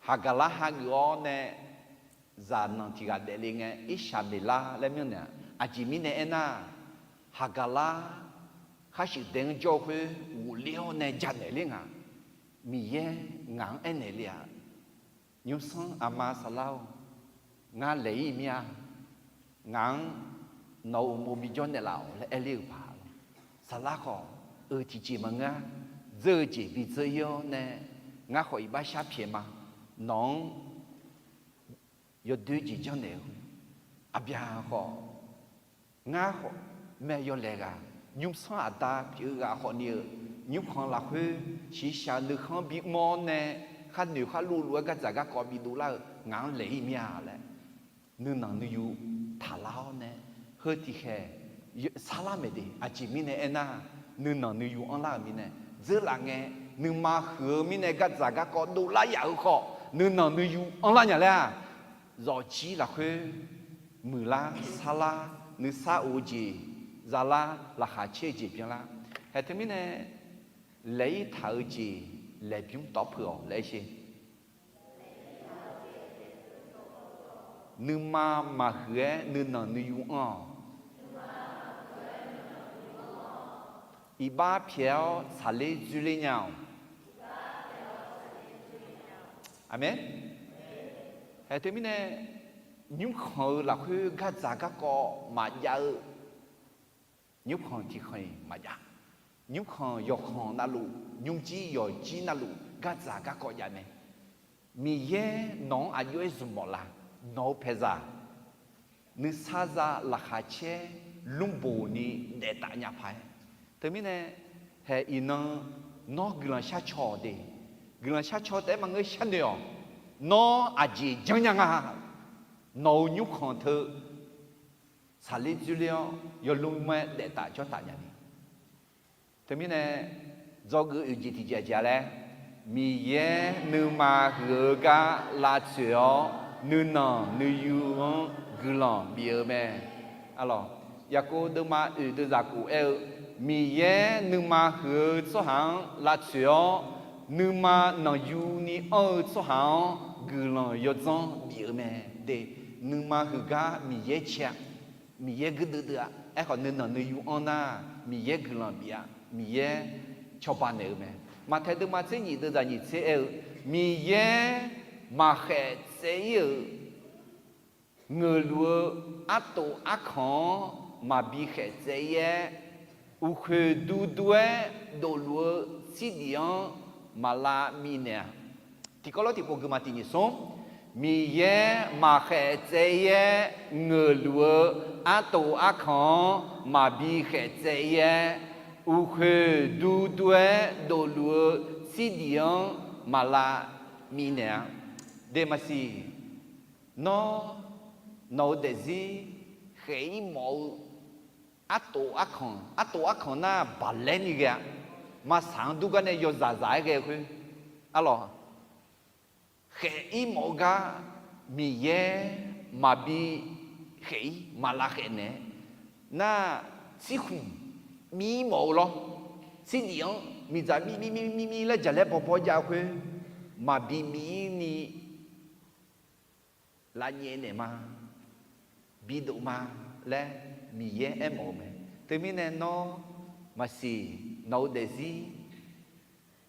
Haqgaqlar hageuf-awr nae, zaqnanq tiq ghaq daefle ngae, Irshaqmeqlar laer myanrnaeq-a. Aqjeq mirnae aernar, Haqgaqlar khar shuif dae-anr jawr-eu khoer ghofler-awr nae janaeq ler nga. Miqyaer ngaq-anr aernaeq le-aq, nymrsanr aqma saqlar-or, ngar laeq-ir mir-a. Ngaq-anr nawq-euq uqmov bijawr naeqlaf-awq laer aer ler-euq paq-a. Saqlar khawf, eu tiqjeq maqngeur-a. Dzeur-eu jeq bidzeur-ir-awr nae, ngar khawf iqbax shar pyaeq ma. Nawq-anr yawdoer jeq janrnaeq-eu, aqbyaqhaq khawf, ngar khawf, mae yawlaeq ghaq, nymrsanr aqda pyeuf-eu ghaq khawfni-eu, nymrkhanq lafkhoer shiqshaq-eu nuikhanr bimr-awr nae, khar noeq khar lov lof-aer gardzaq garkawv bidov lar-eu ngaq-anr laeq-ir mir-a laer, nuinanq nuiyu taqlar-awr nae, heu tiqkhaeq sarlar maeq de. Aqjeq mirnae aernar, nuinanq nuiyu anrlar-euq mirnae, dzeurlaf ngae, nuima huiq-eu mirnae gardzaq garkawv dovlar yaf-eu khawf, nuinanq nuiyu anrlar nya laer-aq, zawqjir lafkhoer muiqlar sarlar, nuisar of-eu jeq zalar, laqkhaq caer-eu jeq byanlar. Haeq teumirnae, laeq-ir taq-eu jeq laeqbymr tawv peuq-awq laer aer sher. Nuima maqhuiq-aer nuinanq nuiyu anr-awq. Iqbax pyaeq-awr tsaqler dzoerler nya-awq. Aqmeq. Haeq teumirnae, nymrkhanq-eu lafkhoer gardzaq garkawv maqjav-eu nymrkhanq tiqkhanq-iq maqjav. Nymrkhanq yawqkhanq navluf, nymrjir yawqjir navluf gardzaq garkawv jav mae. Miqyaer nawq-anr aqjox-aer zmq mawf la? Nawq-eu paeqzaq, nuisar za laqkhaq caer lmrboq ni daef taf nya paq-aer. Teumirnae, haeq iqnan nawr guiqlanq shar caw-awq de. Guiqlanq shar caw taef-aer maqngeur sharnoeq-awq. Nawr aqjeq janrnya nga. Nawq-euq nymrkhanq teu tsaqler dzoerler-awr yawlmr-aer daef taf jawr taf nya ni. Teumirnae, Dzawgeuf oeq jeq tiqjeq aqjeq laer, Miqyaer nuima huiq-eu gar lavtsoeq-awr, nuinanq nuiyu-anr guiqlanq bif-eu mae. Arlawq, Yaqkov deuvma oeq deuvzaq khof aer-eu, Miqyaer nuima huiq-eu tsawrhaq-anr lavtsoeq-awr, nuima nanqyuni anr-eu tsawrhaq-anr guiqlanq yawdzanr bif-eu mae. De, nuima huiq gar Miqyaer cae-a. Miqyaer guirdeuv deuv-a. Aerkhawf nuinanq nuiyu anr nar, Miqyaer guiqlanq bif-a. Miqyaer cawba naeq-eu mae. Maqtaeq deuvma tser nyiq deuvzaq nyiq tser aer-eu, Miqyaer maqkhaef tsaev ir-euq ngeuqluf-eu artof arkanq-anr maqbi khaef tsaev ir-aer, uqkhoeq duidui-aer dofluf-eu tsirdiq-anr maqlav minaeq-a. Tiqkawv lawr tiqpov guiqma tiq nyiq smr, Miqyaer maqkhaef tsaev ir-aer ngeuqluf-eu artof arkanq-anr maqbi khaef tsaev ir-aer, uqkhoeq duidui-aer dofluf-eu tsirdiq-anr maqlav minaeq-a. De maqsiq, nawr, nawq-eu daefzir khaef ir mawf-eu artof arkanq, artof arkanq nar baqlaer ni ghae-a. Maqsaq-anr dur gar nae yawzaq zaq-aer ghae-eu khoer, arlawq, khaef ir mawf-eu gar Miqyaer maqbi khaef ir, maqlav khaef naeq-aer nar, tsirkhmq mir mawf-eu lawr. Tsirdiq-anr miqdzaq mir mir mir mir mir laer jaqlaer bawbaw jav-eu khoer, maqbi mir ni lavnyaev naeq ma, bidov ma laer Miqyaer aermawf-eu mae. Teumirnae nawr maqsiq, nawq-eu daefzir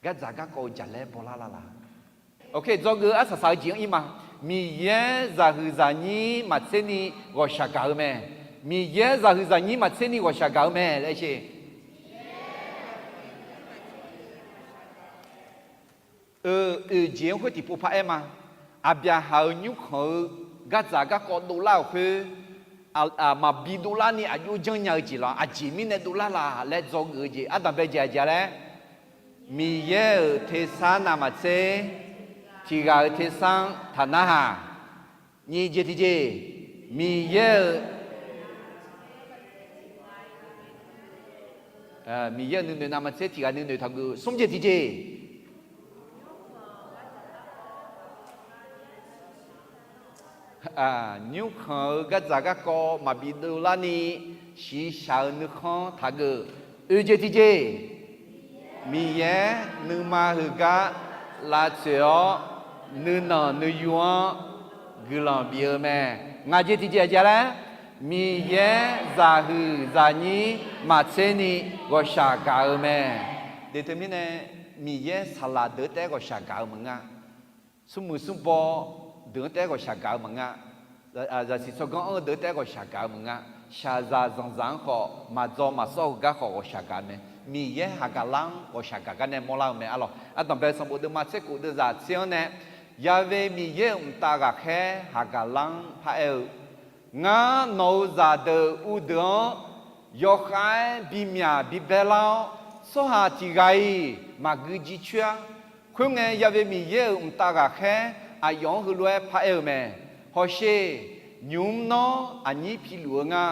gardzaq garkawv-eu jaqlaer bawlar lala. Ok, dzawgeuf-eu arsaq saq-eu jeq-anr ir ma. Miqyaer zaqhuiq zaqnyir maqtser ni ghawqshaq gaq-eu mae. Miqyaer zaqhuiq zaqnyir maqtser ni ghawqshaq gaq-eu mae laer sher. Eu, oeq jeq-anr khoer tiqpov paraer ma. Aqbyaqhaq-euq nymrkhanq-eu gardzaq garkawv dovlar-euq khoer, maqbi dovlar ni aqjox janrnya-eu jeq lawr, aqjeq mirnae dovlar laf laer dzawgeuf-eu jeq ardanqbae jeq aqjeq laer, Miqyaer-euq tersar navmaqtser tiq ghaq-euq tersar-anr taqnarhaq. Nyiq jeq tiqjeq, Miqyaer-euq, Miqyaer-euq nuinoeq navmaqtser tiq ghaq nuinoeq taqgeuf. Smr jeq tiqjeq, nymrkhanq-eu gardzaq garkawv maqbi dovlar ni shiqshaq-eu nuikhanr taqgeuf. Oeq jeq tiqjeq, Miqyaer nuima heugar lavtsoeq-awr, nuinanq nuiyu-anr guiqlanq bif-eu mae. Ngaq jeq tiqjeq aqjeq laer, Miqyaer zaqhuiq zaqnyir maqtser ni ghawqshaq gaq-eu mae. De teumirnae, Miqyaer saqlaq deuq-anr taef-aer ghawqshaq gaq-eu maqngeur. Smrmuiq smrbaw deuq-anr taef-aer ghawqshaq gaq-eu maqngeur. Zaqsiq tsawrganr anr-eu deuq-anr taef-aer ghawqshaq gaq-eu maqngeur. Shaqzaq zanqzaq-anr khawf, maqdzaw maqsawr-eu gar khawf ghawqshaq gaq mae. Miqyaer haqgaqlar-anr ghawqshaq gaq gar nae mawrlar-eu mae arlawq. Ardanqbae sanqbof deuvma tser khof deuvzaq tser-anr nae, Ya'we Miqyaer-euq mqtav ghaqkhaer haqgaqlar-anr paraer-eu, Ngar nawq-euq zaqdeuq uvdeuq-anr yawkhav-aer bimyaq bibae lar-awr, tsawrhaq tiq ghaq-iq maqgui jircoer-ar. Khoerngae, Ya'we Miqyaer-euq mqtav ghaqkhaer aqyawf-anr heulof-aer paraer-eu mae. Hawsher, nymq-mr nawr aqnyir piluf-eu nga.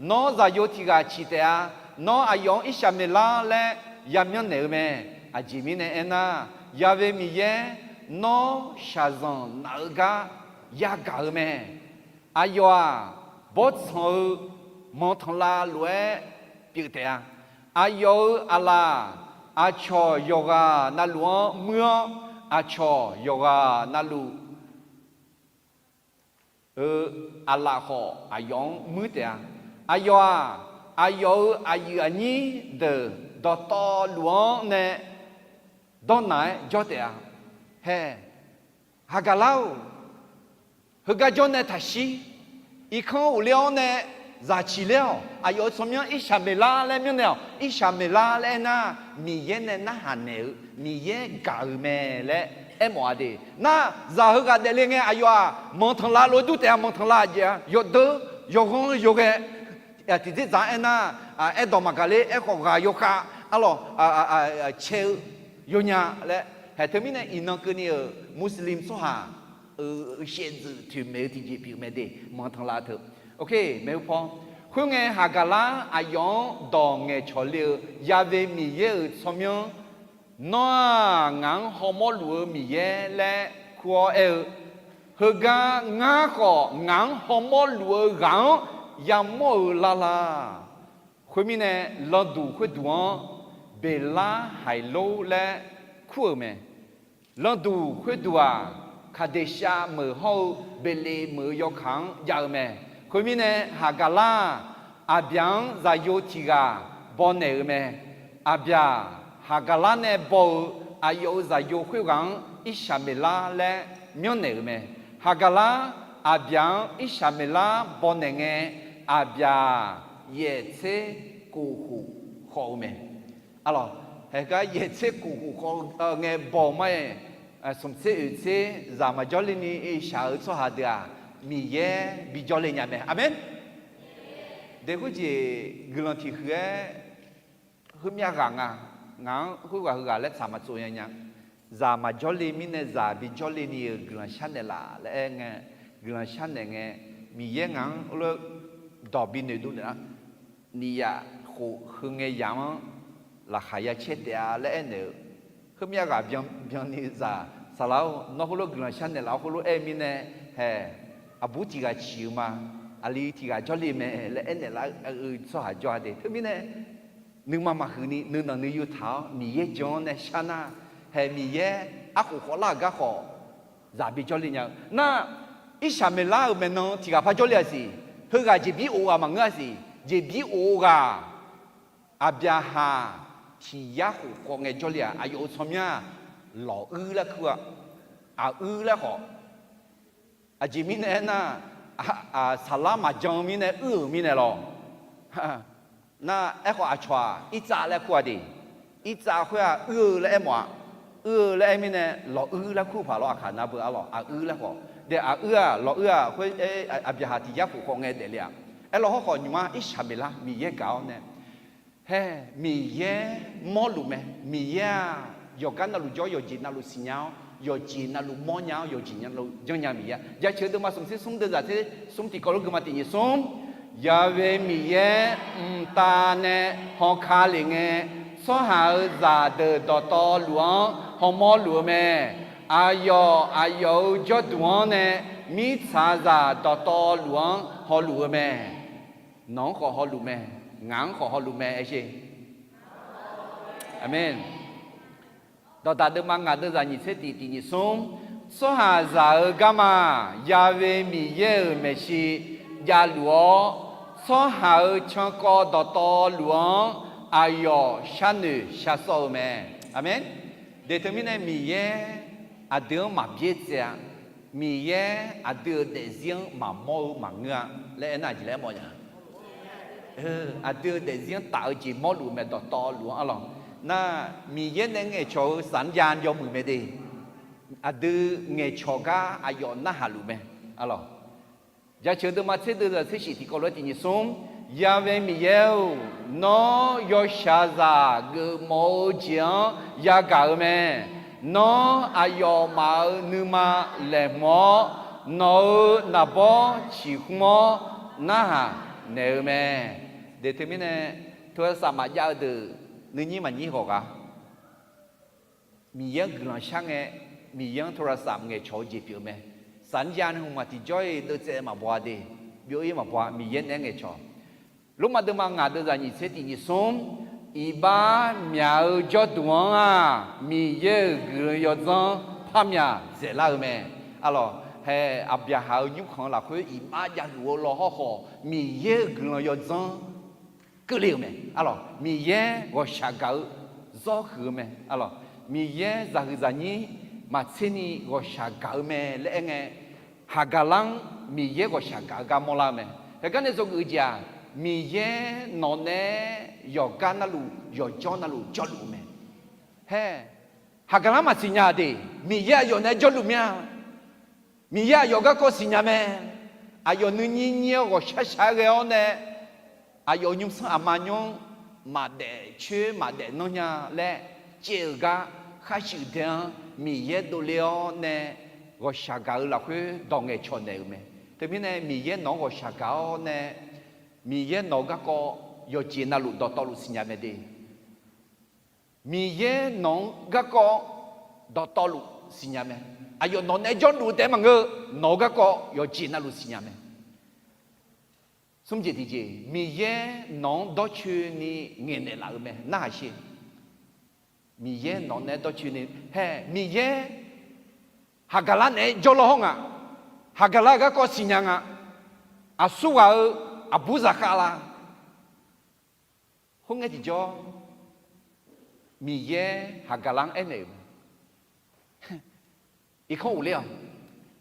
Nawr zaqyo tiq ghaq ciq taef-a. Nawr aqyawf-anr Irsaqmeqlar laer yamyanr naeq-eu mae. Aqjeq mirnae aernar, Ya'we Miqyaer nawr shaqzanq naq-eu gar yagaq-eu mae. Aqyawf-aq, bawrtsanq-eu manqtanqlav lof-aer pyeuf taef-a. Aqyawf-euq aqlaf aqcawq yawqghaq navluf-anr muir-awr, aqcawq yawqghaq navluf-eu aqlaf khawf aqyawf-anr muir taef-a. Aqyawf-aq, aqyawf-euq aqyuif aqnyir deuq dawqtawvluf-anr nae dawrnaq-aer jawr taef-a. Hae, Haqgaqlar-or, heugar jawr nae taqshir. Irkanr ghofler-awr nae zaq ciq ler-awq. Aqyawf-euq tsawrmyanr Irsaqmeqlar laer myanrnaeq-awq. Irsaqmeqlar laer aernar, Miqyaer nae narhaq naeq-eu, Miqyaer gaq-euq mae laer aermawf-a de. Nar, zaq heughaq daefle ngae aqyawf-aq, manqtanqlav lof-aer dur taef-a. Manqtanqlav aqjeq-a, yawdeur, yawghanr, yawghae, tiqdzerdzaq-anr aernar, aerdawq maqgaq ler, aerkhawf ghaq yawkhav, arlawq, cae-eu yawnya laer. Haeq teumirnae iqnan keuvni-euq Muslim tsawrhaq-euq shaevdzeuf toeqmaeq-eu tiqjeq pyeuf mae de, manqtanqlav teu. Ok, maeqhu paw. Khoerngae, Haqgaqlar aqyawf-anr dawq ngaeqcawq le-eu Ya'we Miqyaer-euq tsawrmyanr Nawr-aq, ngaq-anr hawmawr luf-eu Miqyaer laer kur-awr aer-eu, heugar ngar khawf ngaq-anr hawmawr luf-eu ghaq-anr yamawr-eu lar lar. Khoermirnae, landuq khoerduq-anr Beqlarhaiqlor laer kur-euq mae. Landuq khoerduq-aq, Kaqdeqshav meuq hawr-eu Beqleq meuq-eu yawkaq-anr jav-eu mae. Khoermirnae, Haqgaqlar-aq, Aqbyaq-anr zaqyo tiq ghaq bawnaeq-euq mae. Aqbyaq Haqgaqlar nae baw-eu aqyawf-euq zaqyo khoerghaq-anr Irsaqmeqlar laer myanrnaeq-euq mae. Haqgaqlar Aqbyaq-anr Irsaqmeqlar bawnaeq ngae, Aqbyaq yaeftser kof khof khawf-eu mae. Arlawq, haeqgar yaeftser kof khof khawf ngae baw-eu ma-aer, smqtser oeqtser zaq maqjawr le ni shaq-eu tsawrhaq deuq-aq, Miqyaer bijawr le nya mae. Aqmeq. Daeqkhoer jeq guiqlanq tiq huiq-aer, heumyav ghaq nga, ngaq-anr khoerghaq heughaq laer tsaq maqtsov nya nya. Zaq maqjawr le mirnae zaq bijawr le ni-euq guiqlanq sharnaeq laf laer aer ngae, guiqlanq sharnaeq ngae, Miqyaer ngaq-anr lof dawq binoeq dov naeq-a. Niq yaf khof heu ngae yamq-anr laqkhaq ya caer taef-a laer aernaeq-eu, heumyav ghaq byan byan ni zaq saqlaq-or, nawr heulof guiqlanq sharnaeq laf-awr heulof aer mirnae, haeq, aqbur tiq ghaq ciq-eu ma, aqli tiq ghaq jawrle mae laer aernaeq laf-eu tsawrhaq jawr-a de. Teumirnae, nuima maqhuiq ni nuinanq nuiyu taq-awr Miqyaer jan-anr nae shar nar, haeq Miqyaer arkhof khawf lar-euq gar khawf, zaq bijawr le nya-eu nar, Irsaqmeqlar-euq maeqnan tiq ghaq par jawrle-a siq, heughaq jeqbir of ghaq maqngeur-a siq, jeqbir of ghaq, Aqbyaqhaq tiq yar khof khawf ngae jawrle-aq, aqyawf-euq tsawrmyanr-aq, lawquir laer kur-a, aquir laer khawf, aqjeq mirnae aernar, saqlar maqjan-eu mirnae uir-euq mirnae lawq. Nar, aerkhawf aqcawq-aq Irtsav laer kur-a de. Irtsav khoer-aq uir-eu laer aer mawf-a. Uir-eu laer aer mirnae lawquir laer kur paq lawr, aqkaq nar beu arlawq, aquir laer khawf. Dae aquir-aq lawquir-aq khoer, Aqbyaqhaq tiq yar khof khawf ngae daefle-a. Aerlawq hawrkhawf nymq-mr Irsaqmeqlar Miqyaer gaq-awr nae, haeq Miqyaer mawrluf mae. Miqyaer-aq yawqgar navluf jawr, yawqjeq navluf siqnya-awr, yawqjeq navluf mawrnya-awr, yawqjeq navluf janrnya Miqyaer. Jaceuq deuvma smqtser smr deuvzaq tser smr tiqkawv lof geuma tiq nyiq smr, Yaqve Miqyaer mqtav nae hawka lef ngae, tsawrhaq-euq zaqdeuq dawqtawvluf-anr hawmawr luf-eu mae. Aqyawf aqyawf-euq jawrduq-anr nae mirtsaqzaq dawqtawvluf-anr hawluf-eu mae. Nawq-anr khawf hawluf mae, ngaq-anr khawf hawluf mae, aer sher. Aqmeq. Dawqdaq deuvma ngaq deuvzaq nyiq tser tiq tiq nyiq smr, tsawrhaqzaq-euq garma, Yaqve Miqyaer-euq maeqshi javluf-awr, tsawrhaq-euq cankawv dawqtawvluf-anr aqyawf sharnoeq shar sawr-eu mae. Aqmeq. Daeq teumirnae Miqyaer aqdui-anr maqbyaer tsaev-a. Miqyaer aqdui-euq daefzir-anr maqmawr-eu maqngeur-a laer aernar, aqjeq laer mawfnya Aqdui-euq daefzir-anr taf-eu jeq mawrluf mae, dawqtawvluf-anr arlawq. Nar, Miqyaer nae ngaeqcawq-eu saqnjav yawmuiq mae de. Aqdui ngaeqcawq gar aqyawf narhaq luf mae, arlawq. Jaceuq deuvma tser deuvzaq tser shif tiqkawv lof-aer tiq nyiq smr, Yaqve Miqyaer-or, nawr yawshaqzaq geufmawf-eu jeq-anr yagaq-eu mae. Nawr aqyawfmaf-euq nuima laeqhmq-awr, nawq-euq naqbawr ciqhmr-awr narhaq naeq-eu mae. Daeq teumirnae, โทรศัพท์ maqjav-eu deuq nuinyir maqnyir ghawqghaq Miqyaer-anr guiqlanq shar ngae, Miqyaer-anr โทรศัพท์ ngaeqcawq-eu jeq pyeuf-eu mae. Saqnjav nae hmqmaq tiqjawr-iq deuvtsaev maqbaw-a de. Byov-ir maqbaw-a, Miqyaer naeq-aer ngaeqcawq. Lormav deuvma ngaq deuvzaq nyiq tser tiq nyiq smr, iqbax myaq-eu jawrduq-anr-aq, Miqyaer-euq guiqlanq yawdzanr par myaq dzaeqlar-eu mae. Arlawq, hae, Aqbyaqhaq-euq nymrkhanq-eu lafkhoer iqbax javluf-eu law hawrkhawf, Miqyaer-euq guiqlanq yawdzanr keuvle-euq mae. Arlawq, Miqyaer ghawqshaq gaq-eu zawr huiq-eu mae. Arlawq, Miqyaer zaqhuiq zaqnyir maqtser ni ghawqshaq gaq-eu mae laer aer ngae, Haqgaqlar-anr Miqyaer ghawqshaq gaq-eu gar mawrlar-eu mae. Heugar nae dzawgeuf-eu jeq-aq, Miqyaer nawq nae yawqgar navluf yawqjawr navluf jawrluf-eu mae. Hae, Haqgaqlar maqsiqnya de, Miqyaer aqyawf nae jawrluf mir-a. Miqyaer aqyawf garkawv siqnya mae. Aqyawf nuinyir nyir-awr ghawqshaq shaq-aer ghae-awr nae, aqyawf nymrsanr aqma nymr maqdaef coer maqdaef nanr nya laer caev-euq gar, khar shuif dae-anr Miqyaer dovle-awr nae ghawqshaq gaq-eu lafkhoer dawq ngaeqcawq naeq-euq mae. Teumirnae Miqyaer nawq-anr ghawqshaq gaq-awr nae, Miqyaer nawq-eu garkawv yawqjeq navluf dawqtawvluf siqnya mae de. Miqyaer nawq-anr garkawv dawqtawvluf siqnya mae. Aqyawf nawq naeq-aer jawrluf-eu taef-aer maqngeur-eu, nawq-eu garkawv yawqjeq navluf siqnya mae. Smr jeq tiqjeq, Miqyaer nawq-anr dawrcoeni ngaeqnaeq laf-eu mae, narhaq sher. Miqyaer nawq naeq-aer dawrcoeni, hae, Miqyaer Haqgaqlar naeq-aer jawrlaw hawr nga. Haqgaqlar-euq garkawv siqnya nga. Aqsur ghaq-eu aqbur zaqkhav la. Khoerngae tiqjawr, Miqyaer Haqgaqlar-anr aernaeq-euq mae. Irkanr ghofler-awq.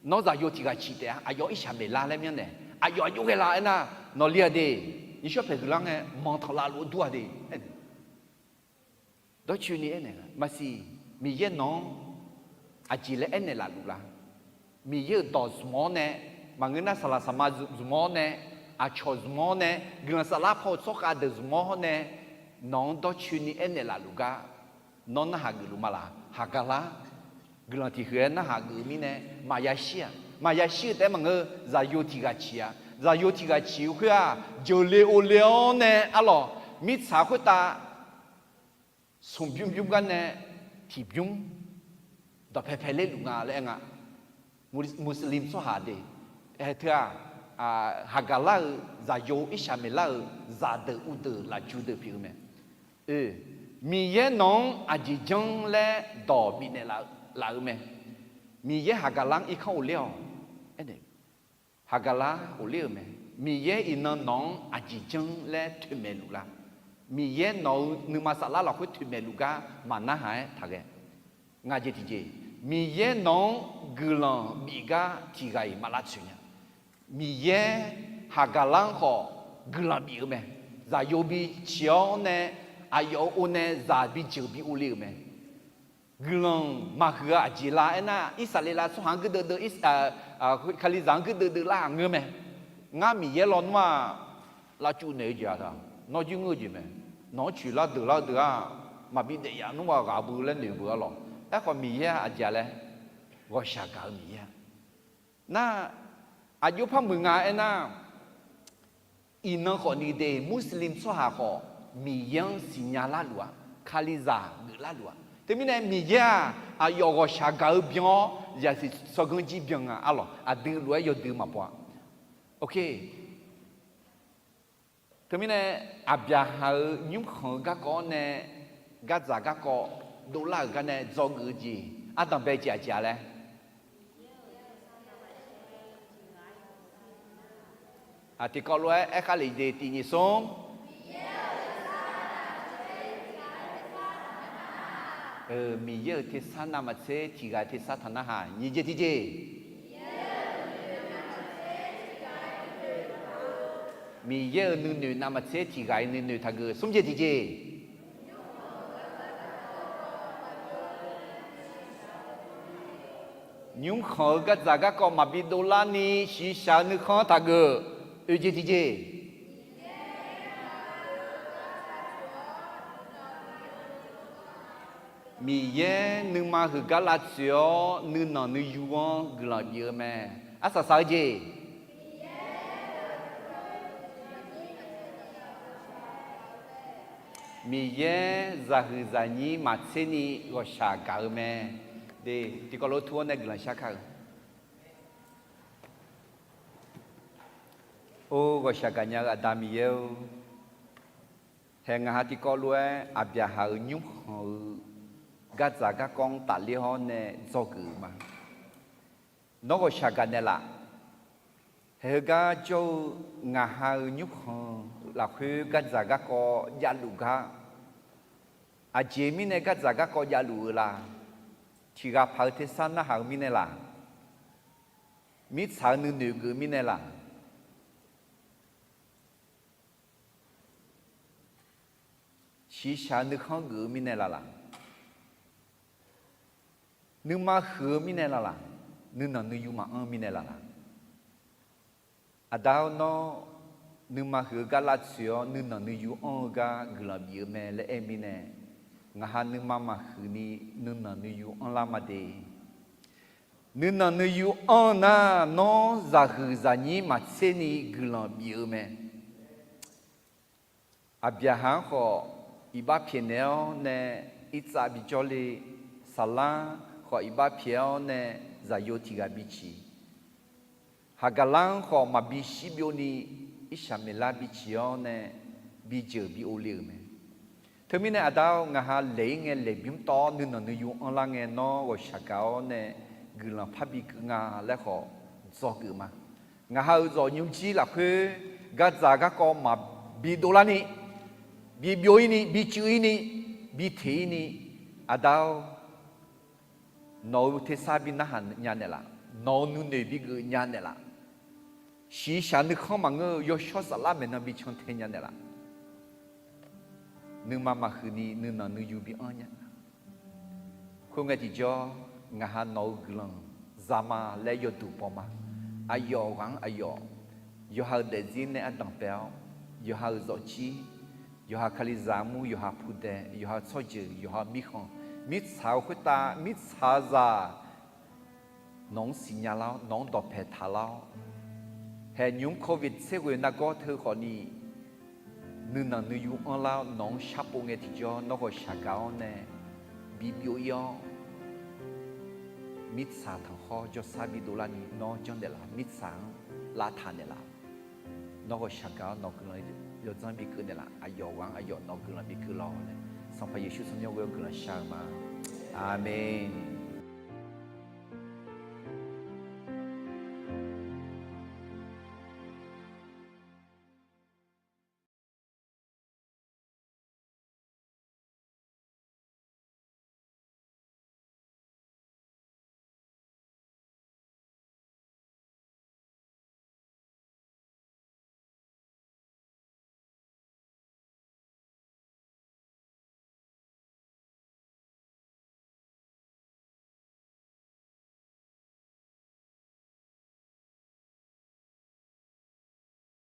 Nawr zaqyo tiq ghaq ciq taef-a. Aqyawf Irsaqmeqlar laer myanrnaeq. Aqyawf aqjox ghae la aernar, nawqli-a de, nymrshawr paeq huiqlar ngae manqtanqlav luf-eu dur-a de. Dawrcoeni aernaeq-a. Maqsiq, Miqyaer nawq-anr aqjeq laer aernaeq laf luf la? Miqyaer-euq dawq zmq-awr nae, maqngeur nar saqlaq saqma zmq-awr nae, aqcawq zmq-awr nae, guiqlanq saflar paw-eu tsawrkhav deuq zmq-awr hawr nae, nawq-anr dawrcoeni aernaeq laf luf gar, nawr narhaq geufluf ma laq? Haqgaqlar guiqlanq tiq huiq-aer narhaq geuf-eu mirnae, maqya shir-aq. Maqya shir-eu taef-aer maqngeur, zaqyo tiq ghaq ciq-a. Zaqyo tiq ghaq ciq-eu khoer-aq, jeuqle ovle-awr nae arlawq, mirtsaq khoertav smq bymr bymr gar nae tiq bymr dawqpae pae lerluf nga laer aer nga. Muslim tsawrhaq de, ae teu-aq, Haqgaqlar-euq zaqyo Irsaqmeqlar-euq zaqdeuq uvdeuq lafju deuq pyeuf-eu mae. Oe, Miqyaer nawq-anr aqjeq janr laer dawq bifnaeq laf-eu mae. Miqyaer Haqgaqlar-anr irkanr ghofler-awq. Aernaeq, Haqgaqlar ghofler-euq mae. Miqyaer iqnan nawq-anr aqjeq janr laer toeqmaeq luf la? Miqyaer nawq-eu nuima saflar lafkhoer toeqmaeq luf gar maqnarhaq-aer taqghae. Ngaq jeq tiqjeq, Miqyaer nawq-anr guiqlanq bif gar tiq ghaq-iq maq lavtsoeq nya. Miqyaer Haqgaqlar-anr khawf guiqlanq bif-eu mae. Zaqyo biciq-awr nae, aqyawf-euq or nae zaq bijeuq bi ovle-euq mae. Guiqlanq maqhuiq-eu aqjeq la aernar, Irsaqleqlav tsawrhaq-anr guirdeuv deuv, Kalizaq-anr guirdeuv deuv lar-aq ngeur mae. Ngar Miqyaer lawnmr-a, lavcuf naeq-eu jeq-aq taq, nawr jir ngeur-eu jeq mae. Nawq-anr coeqlar deuqlar-eu deuq-aq, maqbi daef yaf nmr-aq ghaq bui laer noeq beuq-a lawq. Aerkhawf Miqyaer-aq aqjeq laer, ghawqshaq gaq-eu Miqyaer-a. Nar, aqjox par muiq nga aernar, iqnan khawfni de, Muslim tsawrhaq khawf Miqyaer-anr siqnya larluf-a, Kalizaq geuflarluf-a. Teumirnae Miqyaer-aq aqyawf ghawqshaq gaq-eu byan-awr, zaqsiq tsawrganr jir byan nga arlawq, aqdui lof-aer yawdui maqbaw-a. Teumirnae Aqbyaqhaq-euq nymrkhanq-eu garkawv-awr nae, gardzaq garkawv dovlar-euq gar nae dzawgeuf-eu jeq ardanqbae jeq aqjeq-a laer, tiqkawv lof-aer aerkhar lef de tiq nyiq smr. Miqyaer-euq tersar navmaqtser tiq ghaq tersar taq narhaq. Nyiq jeq tiq jeq, Miqyaer-euq nuinoeq navmaqtser tiq ghaq-iq nuinoeq taqgeuf. Smr jeq tiq jeq, nymrkhanq-eu gardzaq garkawv maqbi dovlarni shiqshaq-eu nuikhanr taqgeuf. Oeq jeq tiq jeq, Miqyaer nuima huiqgar lavtsoeq-awr nuinanq nuiyu-anr guiqlanq bif-eu mae. Arsaq saq-eu jeq, Miqyaer zaqhuiq zaqnyir maqtserni ghawqshaq gaq-eu mae. De, tiqkawv lof-aer tur-awr nae guiqlanq shar kar-eu. Or, ghawqshaq gaqnya-eu Aqda Miqyaer-or, hae ngaq ha tiqkawv lof-aer Aqbyaqhaq-euq nymrkhanq-eu gardzaq garkawv-anr tafler-awr nae dzawgeuf-euq ma. Nawr ghawqshaq gaqnaeq laf. Haeheugar jawr-eu ngaq ha-euq nymrkhanq lafkhoer gardzaq garkawv javluf gar, aqjeq mirnae gardzaq garkawv javluf-eu la? Tiq ghaq paq-eu tersar narhaq-eu mirnae laq? Mirtsaq-eu nuinoeq geuf-eu mirnae laq? Shiqshaq-eu nuikhanr geuf-eu mirnae laq laq? Nuima huiq-eu mirnae laq laq? Nuinanq nuiyu maqanr-eu mirnae laq laq? Aqda-or, nawr nuima huiq-eu gar lavtsoeq-awr nuinanq nuiyu anr-eu gar guiqlanq bif-eu mae laer aer-eu mirnae, ngaq ha nuima maqhuiq ni nuinanq nuiyu anrlar ma de. Nuinanq nuiyu anr-eu nar, nawr zaqhuiq zaqnyir maqtserni guiqlanq bif-eu mae. Aqbyaqhaq-anr khawf iqbax pyaeqnaeq-awr nae, irtsav bijawr le, saqlar khawf iqbax pyaeq-awr nae zaqyo tiq ghaq biciq, haqgaqlar-anr khawf maqbi shirbyov ni irshaq maeqlar biciq-awr nae bijeuq bi ov le-euq mae. Teumirnae aqda-awr, ngaq ha laeq-ir ngae laeqbymr tawv-awr nuinanq nuiyu anrlar ngae nawr ghawqshaq gaq-awr nae guiqlanq parbi keuv nga laer khawf dzawgeuf ma. Ngaq ha-euq zawqnymr jir lafkhoer gardzaq garkawv maqbi dovlarni, bi byov-ir ni, bi cuiv-ir ni, bi teq-ir ni, aqda-awr, nawq-eu tersar bi narhaq nya naeqlaf, nawq-eu nuinoeq bi geuf nya naeqlaf, shiqshaq nuikhanr maqngeur-eu yawshawr saflar maeqnan bi cantae nya naeqlaf, nuima maqhuiq ni nuinanq nuiyu bi anr nya. Khoerngae tiqjawr, ngaq ha nawq-eu guiqlanq zama laer yawduq baw ma. Aqyawf ghaq-anr aqyawf, yawqha-euq daefzir nae ardanq bae-awr, yawqha-euq zawqjir, yawqha kalizaq armur, yawqha pudae, yawqha tsawrjeuq, yawqha mirkhanq, mirtsaq-eu khoertav mirtsaqzaq nawq-anr siqnya lar-awr, nawq-anr dawqpae taq lar-awr, haeqnymr covid tser ghoeq nargawr teu khawfni, nuinanq nuiyu anrlar-awr nawq-anr sharpov ngae tiqjawr nawr ghawqshaq gaq-awr nae bi byov-ir-awr, mirtsaq tanqkhawr jawrsar bi dovlarni nawr janrnaeq laf, mirtsaq-anr lavtaq naeqlaf. Nawr ghawqshaq gaq-awr nawq guiqlanq yawdzanr bi keuv naeqlaf, aqyawf ghaq-anr aqyawf nawq guiqlanq bi keuv lawr laer, Sanqpaq Yeqsur tsawrmyanr ghoer-awr guiqlanq shar-eu ma. Aqmeq.